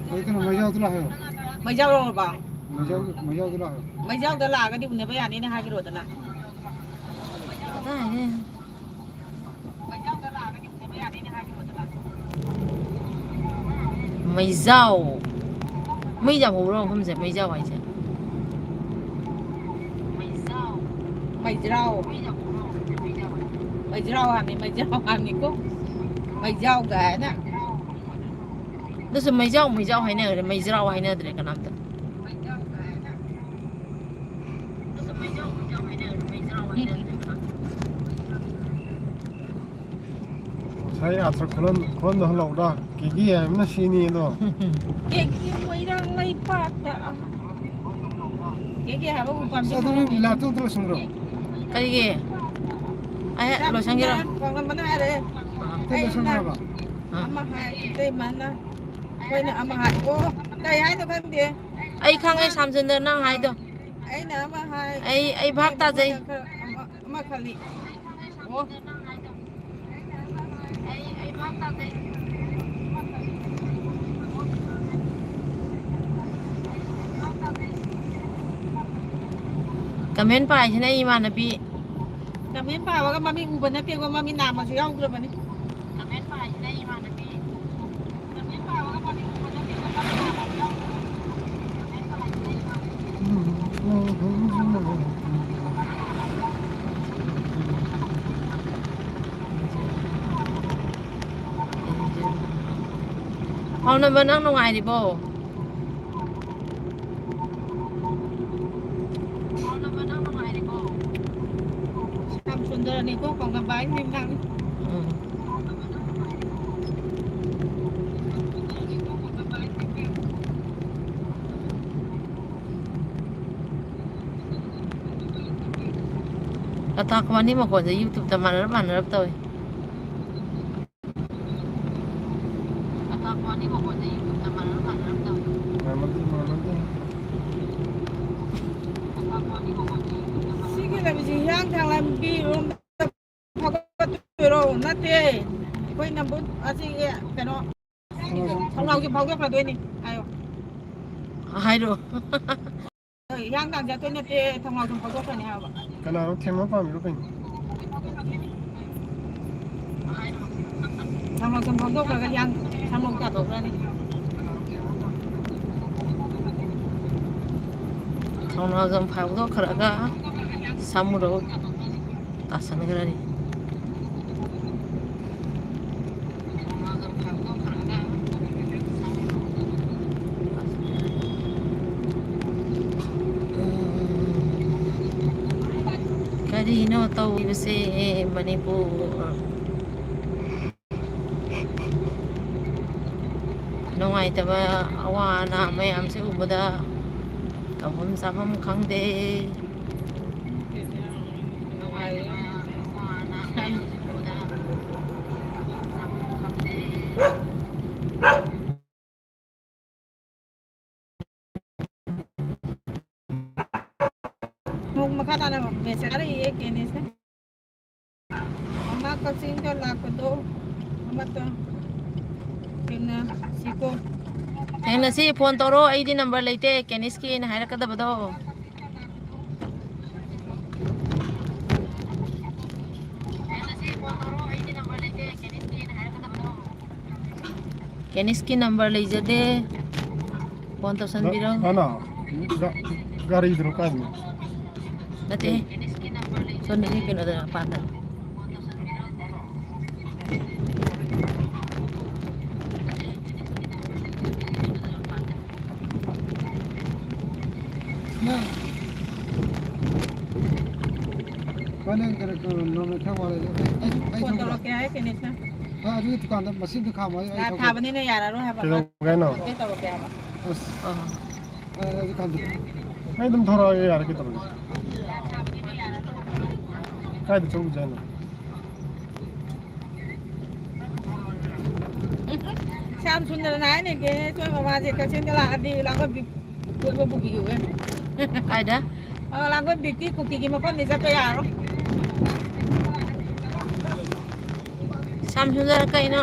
ꯍꯧꯖꯤꯛ ꯀꯩꯅꯣ ꯃꯩꯖꯥꯎꯗ ꯂꯥꯛꯑꯣ ꯍꯥꯏꯌꯣ꯫ ꯃꯩꯖꯥꯎ ꯌꯧꯔꯕꯣ? ꯃꯩꯖꯥꯎ, ꯃꯩꯖꯥꯎꯗ ꯂꯥꯛꯑꯣ꯫ ꯃꯩꯖꯥꯎꯗ ꯂꯥꯛꯑꯒꯗꯤ ꯎꯅꯕ ꯌꯥꯅꯤꯅ ꯍꯥꯏꯈ꯭ꯔꯣꯗꯅ꯫ ꯀꯗꯥꯏꯗꯩ? ꯃꯩꯖꯥꯎ꯫ ꯃꯩ ꯌꯥꯝ ꯍꯧꯕ꯭ꯔꯣ ꯃꯐꯝꯁꯦ? ꯃꯩꯖꯥꯎ ꯍꯥꯏꯁꯦ? ꯃꯩꯖ꯭ꯔꯥꯎ꯫ ꯃꯩꯖ꯭ꯔꯥꯎ ꯍꯥꯏꯕꯅꯤ, ꯃꯩꯖ꯭ꯔꯥꯎ ꯍꯥꯏꯕꯅꯤꯀꯣ꯫ ꯃꯩꯖꯥꯎꯒ ꯍꯥꯏꯅ꯫ ꯑꯗꯨꯁꯨ ꯃꯩꯖꯥꯎ, ꯃꯩꯖꯥꯎ ꯍꯥꯏꯅꯈ꯭ꯔꯦ, ꯃꯩꯖ꯭ꯔꯥꯎ ꯍꯥꯏꯅꯗ꯭ꯔꯦ ꯀꯅꯥꯝꯇ꯫ ꯉꯁꯥꯏ ꯑꯥꯊ꯭ꯔ ꯈꯨꯂꯝ-, ꯈꯨꯂꯝꯗ ꯍꯜꯍꯧꯗ ꯀꯦꯒꯦ ꯍꯥꯏꯕꯅ ꯁꯤꯅꯤ ꯑꯗꯣ꯫ ꯀꯦꯒꯦ ꯃꯣꯏꯔꯥꯡ ꯂꯩꯄꯥꯛꯇ꯫ ꯀꯦꯒꯦ ꯍꯥꯏꯕ ꯎꯄꯥꯝꯕꯤ ꯑꯁ, ꯑꯗꯨ ꯅꯪ ꯂꯥꯞꯇꯨ ꯑꯝꯇ ꯂꯣꯏꯁꯟꯈ꯭ꯔꯣ꯫ ꯀꯔꯤꯒꯤ? ꯑꯩ ꯂꯣꯏꯁꯟꯒꯦꯔꯣ? ꯀꯣꯡꯉꯝꯕꯅ ꯍꯥꯏꯔꯛꯑꯦ꯫ ꯑꯝꯇ ꯂꯣꯏꯁꯟꯈ꯭ꯔꯕ? ꯑꯥ꯫ ꯑꯃ ꯍꯥꯏ, ꯏꯇꯩꯃꯅ꯫ ꯑꯩꯈꯣꯏꯅ ꯑꯃ ꯍꯥꯏ꯫ ꯑꯣ, ꯀꯩ ꯍꯥꯏꯅꯣ ꯈꯪꯗꯦ꯫ ꯑꯩ ꯈꯪꯉꯦ, ꯁꯥꯝꯆꯟꯗ꯭ꯔ, ꯅꯪ ꯍꯥꯏꯗꯣ꯫ ꯑꯩꯅ ꯑꯃ ꯍꯥꯏ꯫ ꯑꯩ, ꯑꯩ ꯚꯥꯞ ꯇꯥꯖꯩ꯫ ꯃꯣꯏꯅ ꯈꯔ ꯑꯃ, ꯑꯃ ꯈꯜꯂꯤ꯫ ꯑꯣ꯫ Comment ꯄꯥꯏꯁꯤꯅ ꯑꯩ ꯏꯃꯥꯟꯅꯕꯤ꯫ Comment ꯄꯥꯕꯒ ꯃꯃꯤꯡ ꯎꯕ ꯅꯠꯇꯦꯀꯣ, ꯃꯃꯤꯡ ꯅꯥꯝꯃꯁꯨ ꯌꯥꯎꯗ꯭ꯔꯕꯅꯤ꯫ ꯄꯥꯎꯅꯝꯕ, ꯅꯪ ꯅꯨꯡꯉꯥꯏꯔꯤꯕꯣ? ꯌꯥꯝ ꯁꯨꯟꯗꯔꯅꯤꯀꯣ, ꯀꯣꯡꯒꯝꯕꯥꯏ ꯅꯤꯝꯅꯥꯡ꯫ ꯎꯝ꯫ ꯑꯇꯥꯛꯄ ꯑꯅꯤ ꯃꯈꯣꯟꯁꯦ YouTube-ꯇ ꯃꯥꯟꯅꯔꯞ ꯃꯥꯟꯅꯔꯞ ꯇꯧꯏ꯫ ꯑꯇꯥꯛꯄ ꯑꯅꯤ ꯃꯈꯣꯟꯁꯦ YouTube-ꯇ ꯃꯥꯟꯅꯔꯞ ꯃꯥꯟꯅꯔꯞ ꯇꯧꯏ꯫ ꯃꯥꯟꯅꯗꯦ, ꯃꯥꯟꯅꯗꯦ꯫ ꯁꯤꯒꯤ ꯂꯝꯕꯤꯁꯤ ꯍꯤꯌꯥꯡꯊꯥꯡ ꯂꯝꯕꯤꯔꯣꯝꯗ ꯐꯥꯎꯒꯠꯇꯣꯏꯔꯣ? ꯅꯠꯇꯦ꯫ ꯑꯩꯈꯣꯏ ꯅꯝꯕꯨꯜ ꯑꯁꯤꯒꯤ ꯀꯩꯅꯣ, ꯊꯣꯡꯅꯥꯎꯁꯦ ꯐꯥꯎꯗꯣꯛꯈ꯭ꯔꯗꯣꯏꯅꯤ꯫ ꯍꯥꯏꯌꯣ꯫ ꯍꯥꯏꯔꯣ꯫ ꯍꯣꯏ, ꯍꯤꯌꯥꯡꯊꯥꯡ ꯆꯠꯇꯣꯏ ꯅꯠꯇꯦ, ꯊꯣꯡꯅꯥꯎꯁꯦ ꯐꯥꯎꯗꯣꯛꯈ꯭ꯔꯅꯤ ꯍꯥꯏꯕ꯫ ꯀꯅꯥꯅꯣ ꯊꯦꯝꯃ ꯄꯥꯝꯃꯤꯔꯣ ꯀꯩꯅꯣ? ꯊꯣꯡꯅꯥꯎꯁꯦ ꯐꯥꯎꯗꯣꯛꯈ꯭ꯔꯒ ꯍꯤꯌꯥꯡ-, ꯊꯥꯡꯂꯣꯡ ꯇꯥꯊꯣꯛꯈ꯭ꯔꯅꯤ꯫ ꯊꯣꯡꯅꯥꯎꯖꯝ ꯐꯥꯎꯗꯣꯛꯈ꯭ꯔꯒ ꯁꯥꯃꯨꯔꯣ ꯇꯥꯁꯟꯈ꯭ꯔꯅꯤ꯫ ꯀꯔꯤꯅꯣ ꯇꯧꯔꯤꯕꯁꯦ ꯃꯅꯤꯄꯨꯔ? ꯅꯨꯡꯉꯥꯏꯇꯕ ꯑꯋꯥ ꯑꯅꯥ ꯃꯌꯥꯝꯁꯦ ꯎꯕꯗ ꯇꯧꯐꯝ ꯆꯥꯐꯝ ꯈꯪꯗꯦ꯫ ꯅꯣꯡ ꯃꯈꯥ ꯇꯥꯅ ꯃꯦꯁꯦꯖ ꯊꯥꯔꯛꯏꯌꯦ ꯀꯦꯅꯤꯁꯅ꯫ ꯃꯃꯥ ꯀꯛꯆꯤꯡꯗ ꯂꯥꯛꯄꯗꯣ ꯑꯃꯇ ꯊꯦꯡꯅꯁꯤꯀꯣ꯫ ꯊꯦꯡꯅꯁꯤ, ꯐꯣꯟ ꯇꯧꯔꯣ, ꯑꯩꯗꯤ ꯅꯝꯕꯔ ꯂꯩꯇꯦ ꯀꯦꯅꯤꯁꯀꯤ ꯑꯩꯅ ꯍꯥꯏꯔꯛꯀꯗꯕꯗꯣ꯫ ꯀꯦꯅꯤꯁꯀꯤ ꯅꯝꯕꯔ ꯂꯩꯖꯗꯦ꯫ ꯐꯣꯟ ꯇꯧꯁꯟꯕꯤꯔꯣ꯫ ꯍꯜꯂꯣ꯫ ꯒꯥꯔꯤꯗꯨꯅꯣ ꯀꯥꯏꯗꯅꯣ? ꯅꯠꯇꯦ꯫ ꯁꯣꯝꯗꯅꯤ ꯀꯩꯅꯣꯗ ꯃꯄꯥꯟꯗ꯫ ꯐꯣꯟ ꯇꯧꯔꯛꯀꯦ ꯍꯥꯏ ꯀꯦꯅꯤꯁꯅ꯫ ꯑꯗꯨꯒꯤ ꯗꯨꯀꯥꯟꯗ ꯃꯁꯤꯡꯗꯣ ꯈꯥꯝꯃꯣ, ꯑꯩ ꯂꯥꯏꯠ ꯊꯣꯛꯀꯦ꯫ ꯊꯥꯕꯅꯤꯅ ꯌꯥꯔꯔꯣꯏ ꯍꯥꯏꯕ꯫ ꯀꯩꯗꯧꯒꯦ ꯍꯥꯏꯅꯣ? ꯇꯧꯔꯛꯀꯦ ꯍꯥꯏꯕ꯫ ꯑꯁ꯫ ꯑꯥ꯫ ꯑꯩ ꯑꯗꯨꯝ ꯊꯣꯔꯛꯑꯒꯦ ꯌꯥꯔꯦ, ꯀꯩꯗꯧꯔꯒꯦ? ꯀꯥꯏꯗ ꯆꯧꯁꯦ ꯍꯥꯏꯅꯣ? ꯁ꯭ꯌꯥꯝ ꯁꯨꯟꯗꯔꯅ ꯍꯥꯏꯅꯦ, ꯀꯦꯅꯦꯁ ꯍꯣꯏ ꯃꯃꯥꯁꯦ ꯀꯛꯆꯤꯡꯗ ꯂꯥꯛꯑꯗꯤ ꯂꯥꯡꯒꯣꯜ ꯕꯤꯛ ꯀꯣꯏꯕ ꯄꯨꯕꯤꯌꯨꯒꯦ꯫ ꯀꯥꯏꯗ? ꯑ, ꯂꯥꯡꯒꯣꯜ ꯕꯤꯛꯀꯤ ꯀꯨꯀꯤꯒꯤ ꯃꯐꯝꯗꯤ ꯆꯠꯄ ꯌꯥꯔꯣꯏ꯫ ꯁ꯭ꯌꯥꯝ ꯁꯨꯟꯗꯔ ꯀꯩꯅꯣ?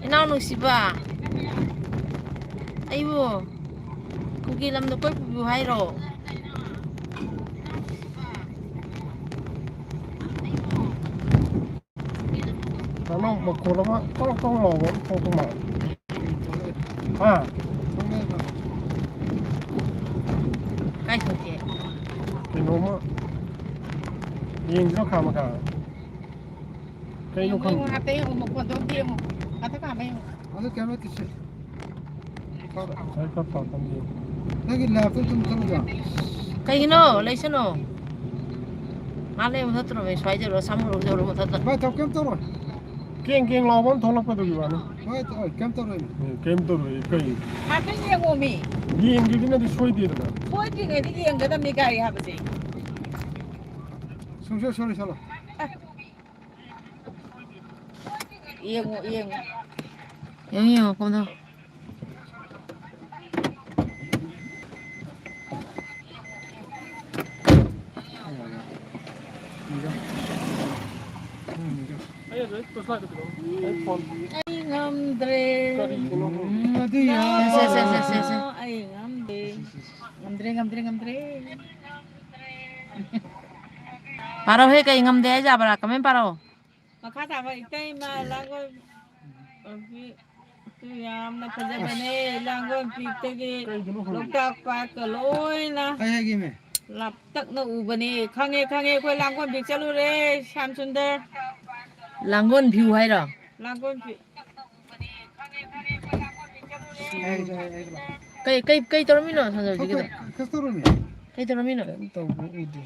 ꯏꯅꯥꯎ ꯅꯨꯡꯁꯤꯕ, ꯑꯩꯕꯨ ꯀꯨꯀꯤ ꯂꯝꯗ ꯀꯣꯏ ꯄꯨꯕꯤꯌꯨ ꯍꯥꯏꯔꯣ? ꯀꯩꯅꯣ ꯃꯈꯣꯜ ꯑꯃ ꯀ꯭ꯔꯣꯛ ꯀ꯭ꯔꯣꯛ ꯂꯥꯎꯕ ꯑꯃ ꯊꯣꯛꯄ ꯃꯥꯜꯂꯦ꯫ ꯍꯥ? ꯀꯥꯏ ꯊꯣꯛꯀꯦ? ꯀꯩꯅꯣꯝꯃ ꯌꯦꯡꯁꯤꯔꯣ ꯈꯥꯝꯃ ꯈꯥꯝꯃ? ꯀꯩꯅꯣ ꯌꯦꯡꯉꯣ, ꯈꯪꯗꯦ꯫ ꯌꯦꯡꯉꯣ, ꯉꯥꯛꯇ ꯌꯦꯡꯉꯣ, ꯃꯈꯣꯟꯗꯣ ꯑꯝꯇ ꯌꯦꯡꯉꯣ꯫ ꯉꯥꯛꯇ ꯈꯥꯝꯃ ꯌꯦꯡꯉꯣ꯫ ꯑꯗꯨ ꯀꯩꯝ ꯅꯠꯇꯦ ꯁꯦ꯫ ꯉꯁꯥꯏ ꯈꯔ ꯄꯥꯛꯄ ꯑꯃ ꯌꯦꯡꯉꯦ꯫ ꯅꯪꯒꯤ ꯂꯥꯏꯞꯇꯣ ꯑꯗꯨꯝ ꯃꯨꯊꯠꯂꯨꯗ꯫ ꯀꯩꯒꯤꯅꯣ? ꯂꯩꯁꯅꯨ꯫ ꯃꯥ ꯂꯩ ꯃꯨꯊꯠꯇ꯭ꯔꯣꯃꯦ, ꯁ꯭ꯋꯥꯏꯗ ꯌꯧꯔꯣ, ꯁꯥꯃꯨꯔꯣꯛꯇ ꯌꯧꯔꯣ ꯃꯨꯊꯠꯇ꯭ꯔꯣ? ꯚꯥꯏ, ꯊꯥꯎ ꯀꯩꯝ ꯇꯧꯔꯣꯏ꯫ ꯀꯦꯡ ꯀꯦꯡ ꯂꯥꯎꯕ ꯑꯃ ꯊꯣꯛꯂꯛꯄꯗꯨꯒꯤ ꯋꯥꯅꯤ꯫ ꯍꯣꯏ, ꯇꯧꯔꯣꯏ, ꯀꯩꯝ ꯇꯧꯔꯣꯏ꯫ ꯑꯦ, ꯀꯩꯝ ꯇꯧꯔꯣꯏ, ꯀꯩ? ꯍꯥꯏꯐꯦꯠ ꯌꯦꯡꯉꯣꯃꯤ꯫ ꯌꯦꯡꯗ꯭ꯔꯤꯗꯨꯅꯗꯤ ꯁꯣꯏꯗꯦꯗꯅ꯫ ꯁꯣꯏꯗ꯭ꯔꯤꯉꯩꯗ ꯌꯦꯡꯒꯗꯕꯅꯤ ꯒꯥꯔꯤ ꯍꯥꯏꯕꯁꯦ꯫ ꯁꯨꯡꯁꯣꯏ ꯁꯣꯏꯔꯣꯏ, ꯆꯠꯂꯣ꯫ ꯌꯦꯡꯉꯣ, ꯌꯦꯡꯉꯣ꯫ ꯌꯦꯡꯉꯣ, ꯌꯦꯡꯉꯣ, ꯀꯝꯗꯧ? ꯑꯩ ꯉꯝꯗ꯭ꯔꯦ꯫ ꯁꯦ, ꯁꯦ, ꯁꯦ, ꯁꯦ, ꯁꯦ꯫ ꯑꯩ ꯉꯝꯗꯦ꯫ ꯉꯝꯗ꯭ꯔꯦ, ꯉꯝꯗ꯭ꯔꯦ, ꯉꯝꯗ꯭ꯔꯦ꯫ ꯄꯥꯔꯛꯑꯣꯍꯦ, ꯀꯩ ꯉꯝꯗꯦ ꯍꯥꯏ ꯖꯥꯕꯔꯥ? ꯀꯃꯦꯟ ꯄꯥꯔꯛꯑꯣ꯫ ꯃꯈꯥ ꯇꯥꯕ ꯏꯇꯩꯃ ꯂꯥꯡꯒꯣꯜ, ꯌꯥꯝꯅ ꯐꯖꯕꯅꯦ꯫ ꯂꯥꯡꯒꯣꯜ ꯄꯤꯛꯇꯒꯤ ꯂꯣꯛꯇꯥꯛ ꯄꯥꯠꯀ ꯂꯣꯏꯅ ꯑꯩ ꯍꯥꯏꯒꯦꯃꯦ꯫ ꯂꯥꯞꯇꯛꯅ ꯎꯕꯅꯦ꯫ ꯈꯪꯉꯦ, ꯈꯪꯉꯦ, ꯑꯩꯈꯣꯏ ꯂꯥꯡꯒꯣꯜ ꯄꯤꯛ ꯆꯠꯂꯨꯔꯦ, ꯁ꯭ꯌꯥꯝ ꯁꯨꯟꯗꯔ꯫ ꯂꯥꯡꯒꯣꯜ ꯚ꯭ꯌꯨ ꯍꯥꯏꯔꯣ? ꯂꯥꯡꯒꯣꯜ ꯄꯤꯛ꯫ ꯑꯩ ꯍꯥꯏꯒꯦ, ꯑꯩ ꯍꯥꯏꯒꯦ ꯂꯥꯎ꯫ ꯀꯩ, ꯀꯩ, ꯀꯩ ꯇꯧꯔꯝꯃꯤꯅꯣ, ꯁꯣꯝꯗ ꯍꯧꯖꯤꯛꯀꯤꯗꯣ? ꯊꯣꯛꯇꯣ-, ꯀꯩꯁꯨ ꯇꯧꯔꯝꯃꯤ꯫ ꯀꯩ ꯇꯧꯔꯝꯃꯤꯅꯣ? ꯀꯩꯝ ꯇꯧꯕ ꯎꯗꯦ꯫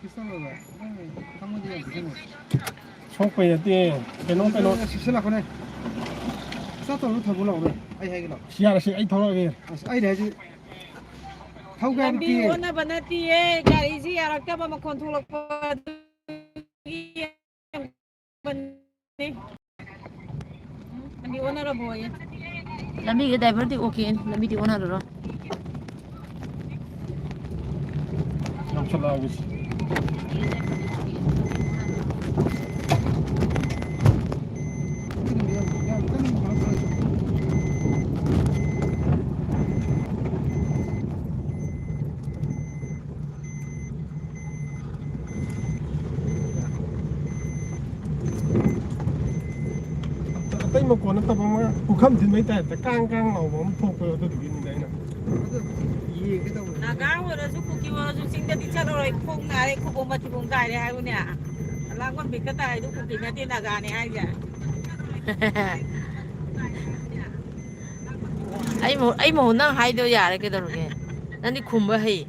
ꯀꯩꯁꯨ ꯇꯧꯔꯣꯏ ꯚꯥꯏ꯫ ꯅꯪ ꯈꯪꯉꯗꯤ ꯌꯥꯝ ꯐꯖꯅ꯫ ꯁꯣꯛꯄꯩ ꯅꯠꯇꯦ꯫ ꯀꯩꯅꯣ, ꯀꯩꯅꯣ꯫ ꯁꯤꯁꯦ ꯂꯥꯛꯈꯣꯅꯦ꯫ ꯆꯥ ꯇꯧꯔꯒ ꯊꯝꯃꯨ ꯂꯥꯛꯑꯣꯅꯦ꯫ ꯑꯩ ꯍꯥꯏꯒꯦ ꯂꯥꯛꯑꯣ꯫ ꯁꯤ ꯌꯥꯔꯦ, ꯁꯤ ꯑꯩ ꯊꯣꯛꯂꯛꯑꯒꯦ꯫ ꯑꯁ, ꯑꯩꯅ ꯍꯥꯏꯁꯤ ꯊꯧꯒꯦ ꯍꯥꯏꯕ ꯂꯝꯕꯤ ꯅꯠꯇꯤꯌꯦ꯫ ꯑꯣꯟꯅꯕ ꯅꯠꯇꯤꯌꯦ, ꯒꯥꯔꯤꯁꯤ ꯌꯥꯔꯛꯇꯕ ꯃꯈꯣꯟ ꯊꯣꯛꯂꯛꯄ ꯑꯗꯨꯒꯤ꯫ ꯂꯝꯕꯤ ꯑꯣꯟꯅꯔꯕꯣꯌꯦ꯫ ꯂꯝꯕꯤꯒꯤ ꯗ꯭ꯔꯥꯏꯚꯔꯗꯤ ꯑꯣꯀꯦꯅꯤ, ꯂꯝꯕꯤꯗꯤ ꯑꯣꯟꯅꯔꯔꯣꯏ꯫ ꯌꯧꯁꯜꯂꯛꯑꯒꯦ꯫ ꯑꯇꯩ ꯃꯈꯣꯟ ꯅꯠꯇꯕ ꯑꯃ ꯄꯨꯈꯝ ꯊꯤꯟꯕꯩ ꯇꯥꯏꯞꯇ ꯀꯥꯡ ꯀꯥꯡ ꯂꯥꯎꯕ ꯑꯃ ꯊꯣꯛꯄꯗꯣ, ꯑꯗꯨꯗꯨꯒꯤꯅꯤꯗ ꯑꯩꯅ꯫ ꯅꯥꯒꯥ ꯑꯣꯏꯔꯁꯨ, ꯀꯨꯀꯤ ꯑꯣꯏꯔꯁꯨ, ꯆꯤꯡꯗꯗꯤ ꯆꯠꯂꯔꯣꯏ, ꯈꯣꯡ ꯅꯥꯔꯦ, ꯈꯨꯕꯣꯝ ꯃꯊꯤꯕꯣꯝ ꯀꯥꯏꯔꯦ ꯍꯥꯏꯕꯅꯦ꯫ ꯑꯂꯥꯡꯕꯝ ꯕꯤꯛꯇ ꯇꯥꯏꯗꯨ ꯀꯨꯀꯤ ꯅꯠꯇꯦ, ꯅꯥꯒꯥꯅꯦ ꯍꯥꯏꯁꯦ꯫ ꯑꯩ ꯃꯍꯨ-, ꯑꯩ ꯃꯍꯨꯠ ꯅꯪ ꯍꯥꯏꯗꯣ ꯌꯥꯔꯦ, ꯀꯩꯗꯧꯔꯒꯦ? ꯅꯪꯗꯤ ꯈꯨꯝꯕ ꯍꯩ꯫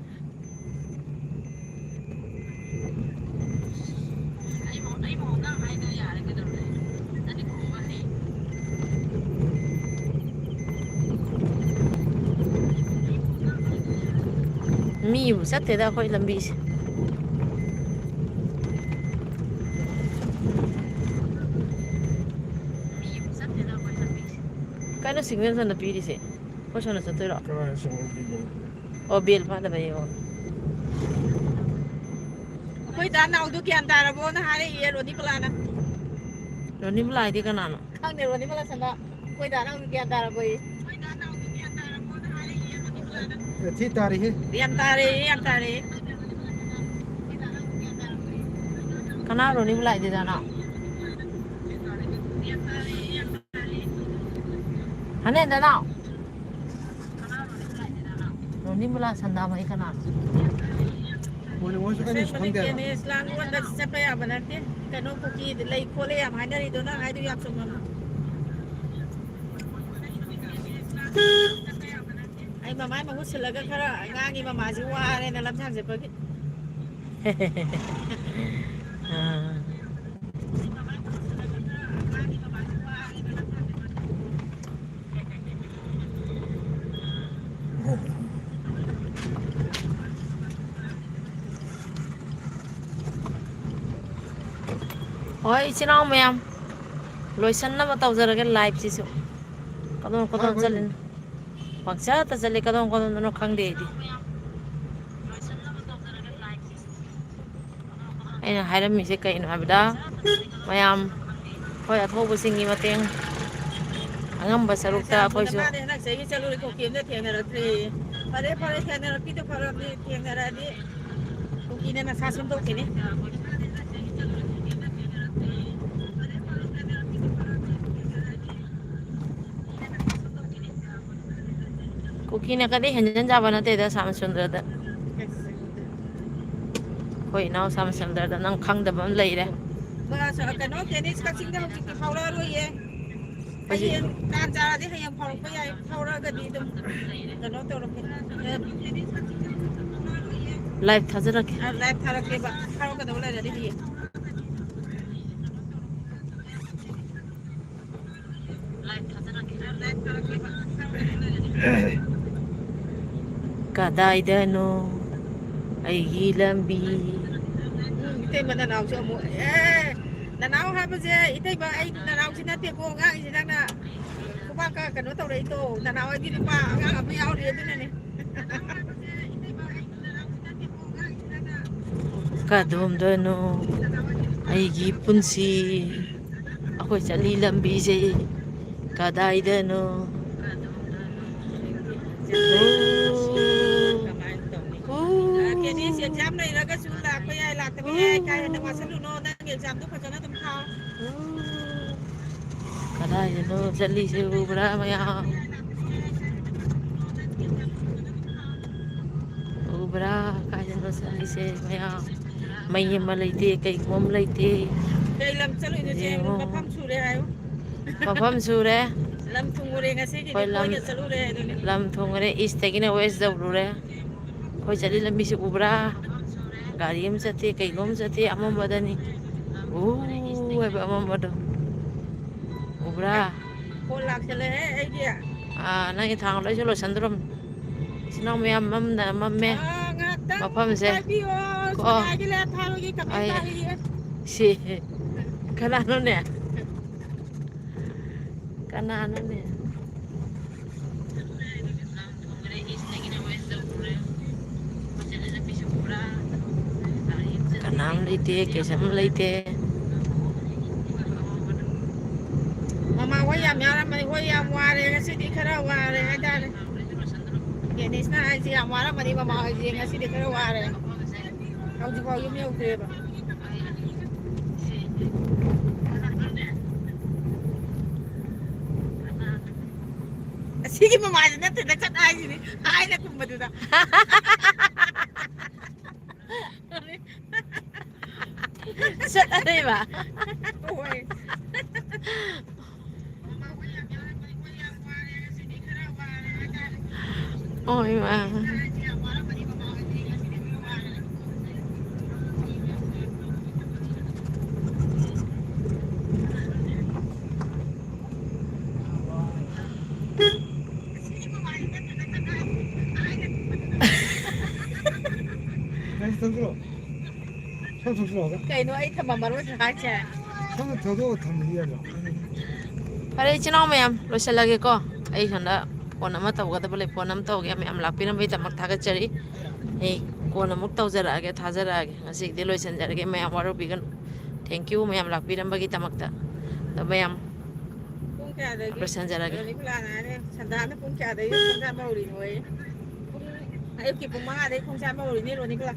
ꯃꯤꯕꯨ ꯆꯠꯇꯦꯗ ꯑꯩꯈꯣꯏ ꯂꯝꯕꯤꯁꯦ꯫ ꯀꯩꯅꯣ signal ꯁꯣꯝꯗ ꯄꯤꯔꯤꯁꯦ? ꯑꯩꯈꯣꯏ ꯁꯣꯝꯗ ꯆꯠꯇꯣꯏꯔꯣ? ꯀꯃꯥꯏꯅ signal ꯄꯤꯗꯣꯏꯅꯣ? ꯑꯣ, bell ꯐꯥꯗꯕꯩ, ꯑꯣ꯫ ꯑꯩꯈꯣꯏ ꯗꯥ ꯅꯥꯎꯗꯣ ꯒ꯭ꯌꯥꯟ ꯇꯥꯔꯕꯣꯅ ꯍꯥꯏꯔꯛꯏꯌꯦ ꯔꯣꯅꯤꯕꯂꯥꯅ꯫ ꯔꯣꯅꯤꯕꯂꯥ ꯍꯥꯏꯗꯤ ꯀꯅꯥꯅꯣ? ꯈꯪꯗꯦ, ꯔꯣꯅꯤꯕꯂꯥ ꯁꯅꯥ꯫ ꯑꯩꯈꯣꯏ ꯗꯥ ꯅꯥꯎꯗꯣ ꯒ꯭ꯌꯥꯟ ꯇꯥꯔꯕꯣꯌꯦ꯫ ꯊꯤ ꯇꯥꯔꯦꯍꯦ꯫ ꯌꯥꯝ ꯇꯥꯔꯦ, ꯌꯥꯝ ꯇꯥꯔꯦ꯫ ꯀꯅꯥ ꯔꯣꯅꯤꯕꯂꯥ ꯍꯥꯏꯗꯤ ꯗꯥ ꯅꯥꯎ? ꯍꯅꯦ, ꯗꯥ ꯅꯥꯎ꯫ ꯔꯣꯅꯤꯕꯂꯥ ꯁꯟꯗꯥꯃꯍꯤ ꯀꯅꯥꯅꯣ? ꯃꯣꯏꯅ ꯃꯣꯏꯁꯨ ꯀꯔꯤꯁꯨ ꯑꯁꯦꯡꯕꯅꯤ, ꯈꯪꯗꯦ ꯍꯥꯏꯕ꯫ ꯀꯦꯅꯦꯁ ꯂꯥꯡꯒꯣꯜꯗ ꯆꯠꯄ ꯌꯥꯕ ꯅꯠꯇꯦ꯫ ꯀꯩꯅꯣ, ꯀꯨꯀꯤ ꯂꯩ ꯈꯣꯠꯂꯦ ꯌꯥꯝ ꯍꯥꯏꯅꯔꯤꯗꯣ, ꯅꯪ ꯍꯥꯏꯗꯣ ꯌꯥꯝ ꯆꯨꯝꯃꯕ꯫ ꯑꯩ ꯃꯃꯥꯏ ꯃꯍꯨꯠ ꯁꯤꯜꯂꯒ ꯈꯔ ꯉꯥꯡꯉꯤ, ꯃꯃꯥꯁꯤ ꯋꯥꯔꯦꯅ ꯂꯝꯁꯥꯡ ꯆꯠꯄꯒꯤ꯫ ꯑꯥ꯫ ꯍꯣꯏ, ꯏꯆꯤꯟ ꯏꯅꯥꯎ ꯃꯌꯥꯝ, ꯂꯣꯏꯁꯟꯅꯕ ꯇꯧꯖꯔꯒꯦ live ꯁꯤꯁꯨ꯫ ꯀꯗꯣꯝ ꯀꯗꯣꯝ ꯍꯣꯏ, ꯍꯣꯏ꯫ ꯆꯠꯂꯤꯅꯣ? ꯄꯪꯆꯠꯇ ꯆꯠꯂꯤ, ꯀꯗꯣꯝ ꯀꯗꯣꯝꯗꯅꯣ ꯈꯪꯗꯦ ꯑꯩꯗꯤ꯫ ꯑꯩꯅ ꯍꯥꯏꯔꯝꯃꯤꯁꯦ ꯀꯩꯅꯣ ꯍꯥꯏꯕꯗ, ꯃꯌꯥꯝ, ꯍꯣꯏ, ꯑꯊꯧꯕꯁꯤꯡꯒꯤ ꯃꯇꯦꯡ ꯑꯉꯝꯕ ꯁꯔꯨꯛꯇ ꯆꯨꯔꯆꯥꯟꯄꯨꯔꯗ ꯑꯩꯈꯣꯏꯁꯨ꯫ ꯃꯥꯅꯦ ꯍꯟꯗꯛ ꯆꯍꯤꯒꯤ ꯆꯠꯂꯨꯔꯦ, ꯀꯨꯀꯤ ꯑꯝꯇ ꯊꯦꯡꯅꯔꯛꯇ꯭ꯔꯦꯌꯦ꯫ ꯐꯔꯦ, ꯐꯔꯦ, ꯊꯦꯡꯅꯔꯛꯄꯤꯗꯣ ꯐꯔꯕꯅꯤ, ꯊꯦꯡꯅꯔꯛꯑꯗꯤ ꯀꯨꯀꯤꯅ ꯅꯁꯥ ꯁꯦꯝꯗꯣꯛꯈꯤꯅꯤ꯫ ꯀꯤꯅ ꯀꯔꯤ ꯍꯦꯟꯖꯟ ꯌꯥꯕ ꯅꯠꯇꯦꯗ ꯁ꯭ꯌꯥꯝ ꯁꯨꯟꯗꯔꯗ꯫ ꯑꯩꯈꯣꯏ ꯏꯅꯥꯎ ꯁ꯭ꯌꯥꯝ ꯁꯨꯟꯗꯔꯗ ꯅꯪ ꯈꯪꯗꯕ ꯑꯃ ꯂꯩꯔꯦ꯫ ꯃꯥꯁꯨ ꯀꯩꯅꯣ, ꯇꯦꯅꯤꯁ ꯀꯛꯆꯤꯡꯗ ꯍꯧꯖꯤꯛꯇꯤ ꯐꯥꯎꯔꯛꯑꯔꯣꯏꯌꯦ꯫ ꯍꯧꯖꯤꯛ ꯍꯌꯦꯡ ꯇꯥꯟ ꯆꯥꯔꯗꯤ ꯍꯌꯦꯡ ꯐꯥꯎꯔꯛꯄ ꯌꯥꯏ, ꯐꯥꯎꯔꯛꯑꯒꯗꯤ ꯑꯗꯨꯝ ꯀꯩꯅꯣ ꯇꯧꯔꯛꯀꯦ꯫ Live ꯊꯥꯖꯔꯛꯀꯦ꯫ ꯑ, live ꯊꯥꯔꯛꯀꯦꯕ, ꯐꯥꯎꯔꯛꯀꯗꯧꯕ ꯂꯩꯔꯗꯤ ꯍꯌꯦꯡ꯫ ꯀꯗꯥꯏꯗꯅꯣ ꯑꯩꯒꯤ ꯂꯝꯕꯤ꯫ ꯎꯝ, ꯏꯇꯩꯃ ꯅꯅꯥꯎꯁꯨ ꯑꯃꯨꯛ, ꯑꯦ, ꯅꯅꯥꯎ ꯍꯥꯏꯕꯁꯦ, ꯏꯇꯩꯃ, ꯑꯩ ꯅꯅꯥꯎꯁꯤ ꯅꯠꯇꯦꯀꯣ ꯉꯥꯡꯉꯤꯁꯤ ꯅꯪꯅ꯫ ꯈꯨꯕꯥꯛꯀ ꯀꯩꯅꯣ ꯇꯧꯔꯛꯏꯗꯣ, ꯅꯅꯥꯎ ꯑꯩꯗꯤ ꯅꯨꯄꯥ ꯑꯉꯥꯡ ꯑꯃ ꯌꯥꯎꯔꯤ ꯑꯗꯨꯅꯅꯦ꯫ ꯀꯗꯣꯝꯗꯅꯣ ꯑꯩꯒꯤ ꯄꯨꯟꯁꯤ, ꯑꯩꯈꯣꯏ ꯆꯠꯂꯤ ꯂꯝꯕꯤꯁꯦ ꯀꯗꯥꯏꯗꯅꯣ? ꯎ, ꯎ, ꯀꯦꯗꯤꯁ exam ꯂꯩꯔꯒꯁꯨ ꯂꯥꯛꯄ ꯌꯥꯏ, ꯂꯥꯛꯇꯕ ꯌꯥꯏ, ꯀꯥ ꯍꯦꯟꯅ ꯋꯥꯁꯜꯂꯨꯅꯣ, ꯅꯪꯒꯤ examꯗꯣ ꯐꯖꯅ ꯑꯗꯨꯝ ꯊꯥꯎ꯫ ꯎ, ꯀꯗꯥꯏꯗꯅꯣ ꯆꯠꯂꯤꯁꯦ ꯎꯕ꯭ꯔꯥ ꯃꯌꯥꯝ? ꯎꯕ꯭ꯔꯥ? ꯀꯥꯏꯗꯅꯣ ꯆꯠꯂꯤꯁꯦ ꯃꯌꯥꯝ? ꯃꯩ ꯑꯃ ꯂꯩꯇꯦ, ꯀꯩꯒꯨꯝꯕ ꯑꯃ ꯂꯩꯇꯦ꯫ ꯀꯩ ꯂꯝ ꯆꯠꯂꯨꯏꯅꯣ ꯆꯦ? ꯌꯦꯡꯉꯣ꯫ ꯃꯐꯝ ꯁꯨꯔꯦ ꯍꯥꯏꯌꯨ꯫ ꯃꯐꯝ ꯁꯨꯔꯦ꯫ ꯂꯝ ꯊꯨꯡꯉꯨꯔꯦ ꯉꯁꯤꯒꯤꯗꯤ, ꯑꯩꯈꯣꯏ ꯂꯝ, ꯀꯣꯏꯅ ꯆꯠꯂꯨꯔꯦ ꯍꯥꯏꯗꯨꯅꯤ꯫ ꯂꯝ ꯊꯨꯡꯉꯨꯔꯦ, eastꯇꯒꯤꯅ west ꯌꯧꯔꯨꯔꯦ꯫ ꯑꯩꯈꯣꯏ ꯆꯠꯂꯤ ꯂꯝꯕꯤꯁꯦ ꯎꯕ꯭ꯔꯥ? ꯒꯥꯔꯤ ꯑꯃ ꯆꯠꯇꯦ, ꯀꯩꯅꯣ ꯑꯃ ꯆꯠꯇꯦ, ꯑꯃꯝꯕꯗꯅꯤ꯫ ꯎ ꯍꯥꯏꯕ ꯑꯃꯝꯕꯗꯣ꯫ ꯎꯕ꯭ꯔꯥ? ꯐꯣꯟ ꯂꯥꯛꯁꯜꯂꯦꯍꯦ ꯑꯩꯒꯤ꯫ ꯑꯥ, ꯅꯪꯒꯤ ꯊꯥꯡ ꯂꯣꯏꯁꯨ ꯂꯣꯏꯁꯟꯗ꯭ꯔꯣꯝ꯫ ꯏꯆꯤꯟ ꯏꯅꯥꯎ ꯃꯌꯥꯝ ꯃꯝꯅ ꯃꯝꯃꯦ꯫ ꯑꯥ, ꯉꯥꯏꯍꯥꯛꯇꯪ ꯃꯐꯝꯁꯦ꯫ ꯄꯥꯏꯕꯤꯌꯣ, ꯀꯣ꯫ ꯁꯣꯅꯤꯌꯥꯒꯤ ꯂꯦꯞ ꯊꯥꯕꯒꯤ comment ꯑꯩ ꯄꯥꯔꯤꯌꯦ꯫ ꯁꯤ ꯀꯅꯥꯅꯣꯅꯦ? ꯀꯅꯥꯅꯣꯅꯦ? ꯀꯅꯥꯝ ꯂꯩꯇꯦ, ꯀꯩꯁꯨꯝ ꯂꯩꯇꯦ꯫ ꯃꯃꯥ ꯍꯣꯏ ꯌꯥꯝ ꯌꯥꯎꯔꯝꯃꯅꯤ, ꯍꯣꯏ ꯌꯥꯝ ꯋꯥꯔꯦ ꯉꯁꯤꯗꯤ, ꯈꯔ ꯋꯥꯔꯦ ꯍꯥꯏꯇꯥꯔꯦ꯫ ꯗꯦꯅꯤꯁꯅ ꯍꯥꯏꯁꯦ ꯌꯥꯝ ꯋꯥꯔꯝꯃꯅꯤ ꯃꯃꯥ ꯍꯣꯏꯁꯦ, ꯉꯁꯤꯗꯤ ꯈꯔ ꯋꯥꯔꯦ꯫ ꯍꯧꯖꯤꯛꯐꯥꯎ ꯌꯨꯝ ꯌꯧꯗ꯭ꯔꯤꯕ꯫ ꯑꯁꯤ ꯁꯤꯒꯤ ꯃꯃꯥꯏꯗ ꯅꯠꯇꯦꯗ ꯆꯠ ꯍꯥꯏꯁꯤꯅꯤ, ꯍꯥꯏꯅ ꯀꯨꯝꯕꯗꯨꯗ꯫ ꯆꯠꯂꯅꯦꯕ꯫ ꯍꯣꯏ꯫ ꯑꯣꯏꯃ꯫ ꯅꯪ ꯊꯣꯛꯂꯛꯑꯣ꯫ ꯀꯩꯅꯣ ꯑꯩ ꯊꯝꯃꯝꯃꯔꯣꯏꯗ꯭ꯔꯥ ꯍꯥꯏꯁꯦ? ꯁꯣꯝꯗ ꯊꯧꯗꯣꯛꯑ ꯊꯝꯕꯗꯤ ꯌꯥꯗ꯭ꯔꯣ? ꯐꯔꯦ, ꯏꯆꯤꯟ ꯏꯅꯥꯎ ꯃꯌꯥꯝ, ꯂꯣꯏꯁꯤꯜꯂꯒꯦꯀꯣ꯫ ꯑꯩ ꯁꯣꯝꯗ ꯐꯣꯟ ꯑꯃ ꯇꯧꯒꯗꯕ ꯂꯩ, ꯐꯣꯟ ꯑꯃ ꯇꯧꯒꯦ꯫ ꯃꯌꯥꯝ ꯂꯥꯛꯄꯤꯔꯝꯕꯒꯤꯗꯃꯛ ꯊꯥꯒꯠꯆꯔꯤ꯫ ꯑꯩ ꯀꯣꯟꯅ ꯑꯃꯨꯛ ꯇꯧꯖꯔꯛꯑꯒꯦ, ꯊꯥꯖꯔꯛꯑꯒꯦ꯫ ꯉꯁꯤꯒꯤꯗꯤ ꯂꯣꯏꯁꯤꯟꯖꯔꯒꯦ, ꯃꯌꯥꯝ ꯋꯥꯔꯧꯕꯤꯒꯅꯨ꯫ Thank you, ꯃꯌꯥꯝ ꯂꯥꯛꯄꯤꯔꯝꯕꯒꯤꯗꯃꯛꯇ꯫ ꯑꯗꯣ ꯃꯌꯥꯝ ꯄꯨꯡ ꯀꯌꯥꯗꯒꯤ? ꯂꯣꯏꯁꯤꯟꯖꯔꯒꯦ꯫ ꯔꯣꯅꯤꯕꯂꯥꯅ ꯍꯥꯏꯔꯦ, ꯁꯟꯗꯥꯅ ꯄꯨꯡ ꯀꯌꯥꯗꯒꯤ ꯈꯣꯡꯁꯥꯟꯕ ꯍꯧꯔꯤꯅꯣꯌꯦ? ꯄꯨꯡ, ꯑꯌꯨꯛꯀꯤ ꯄꯨꯡ ꯃꯉꯥꯗꯒꯤ ꯈꯣꯡꯁꯥꯟꯕ ꯍꯧꯔꯤꯅꯦ, ꯔꯣꯅꯤꯕꯂꯥ꯫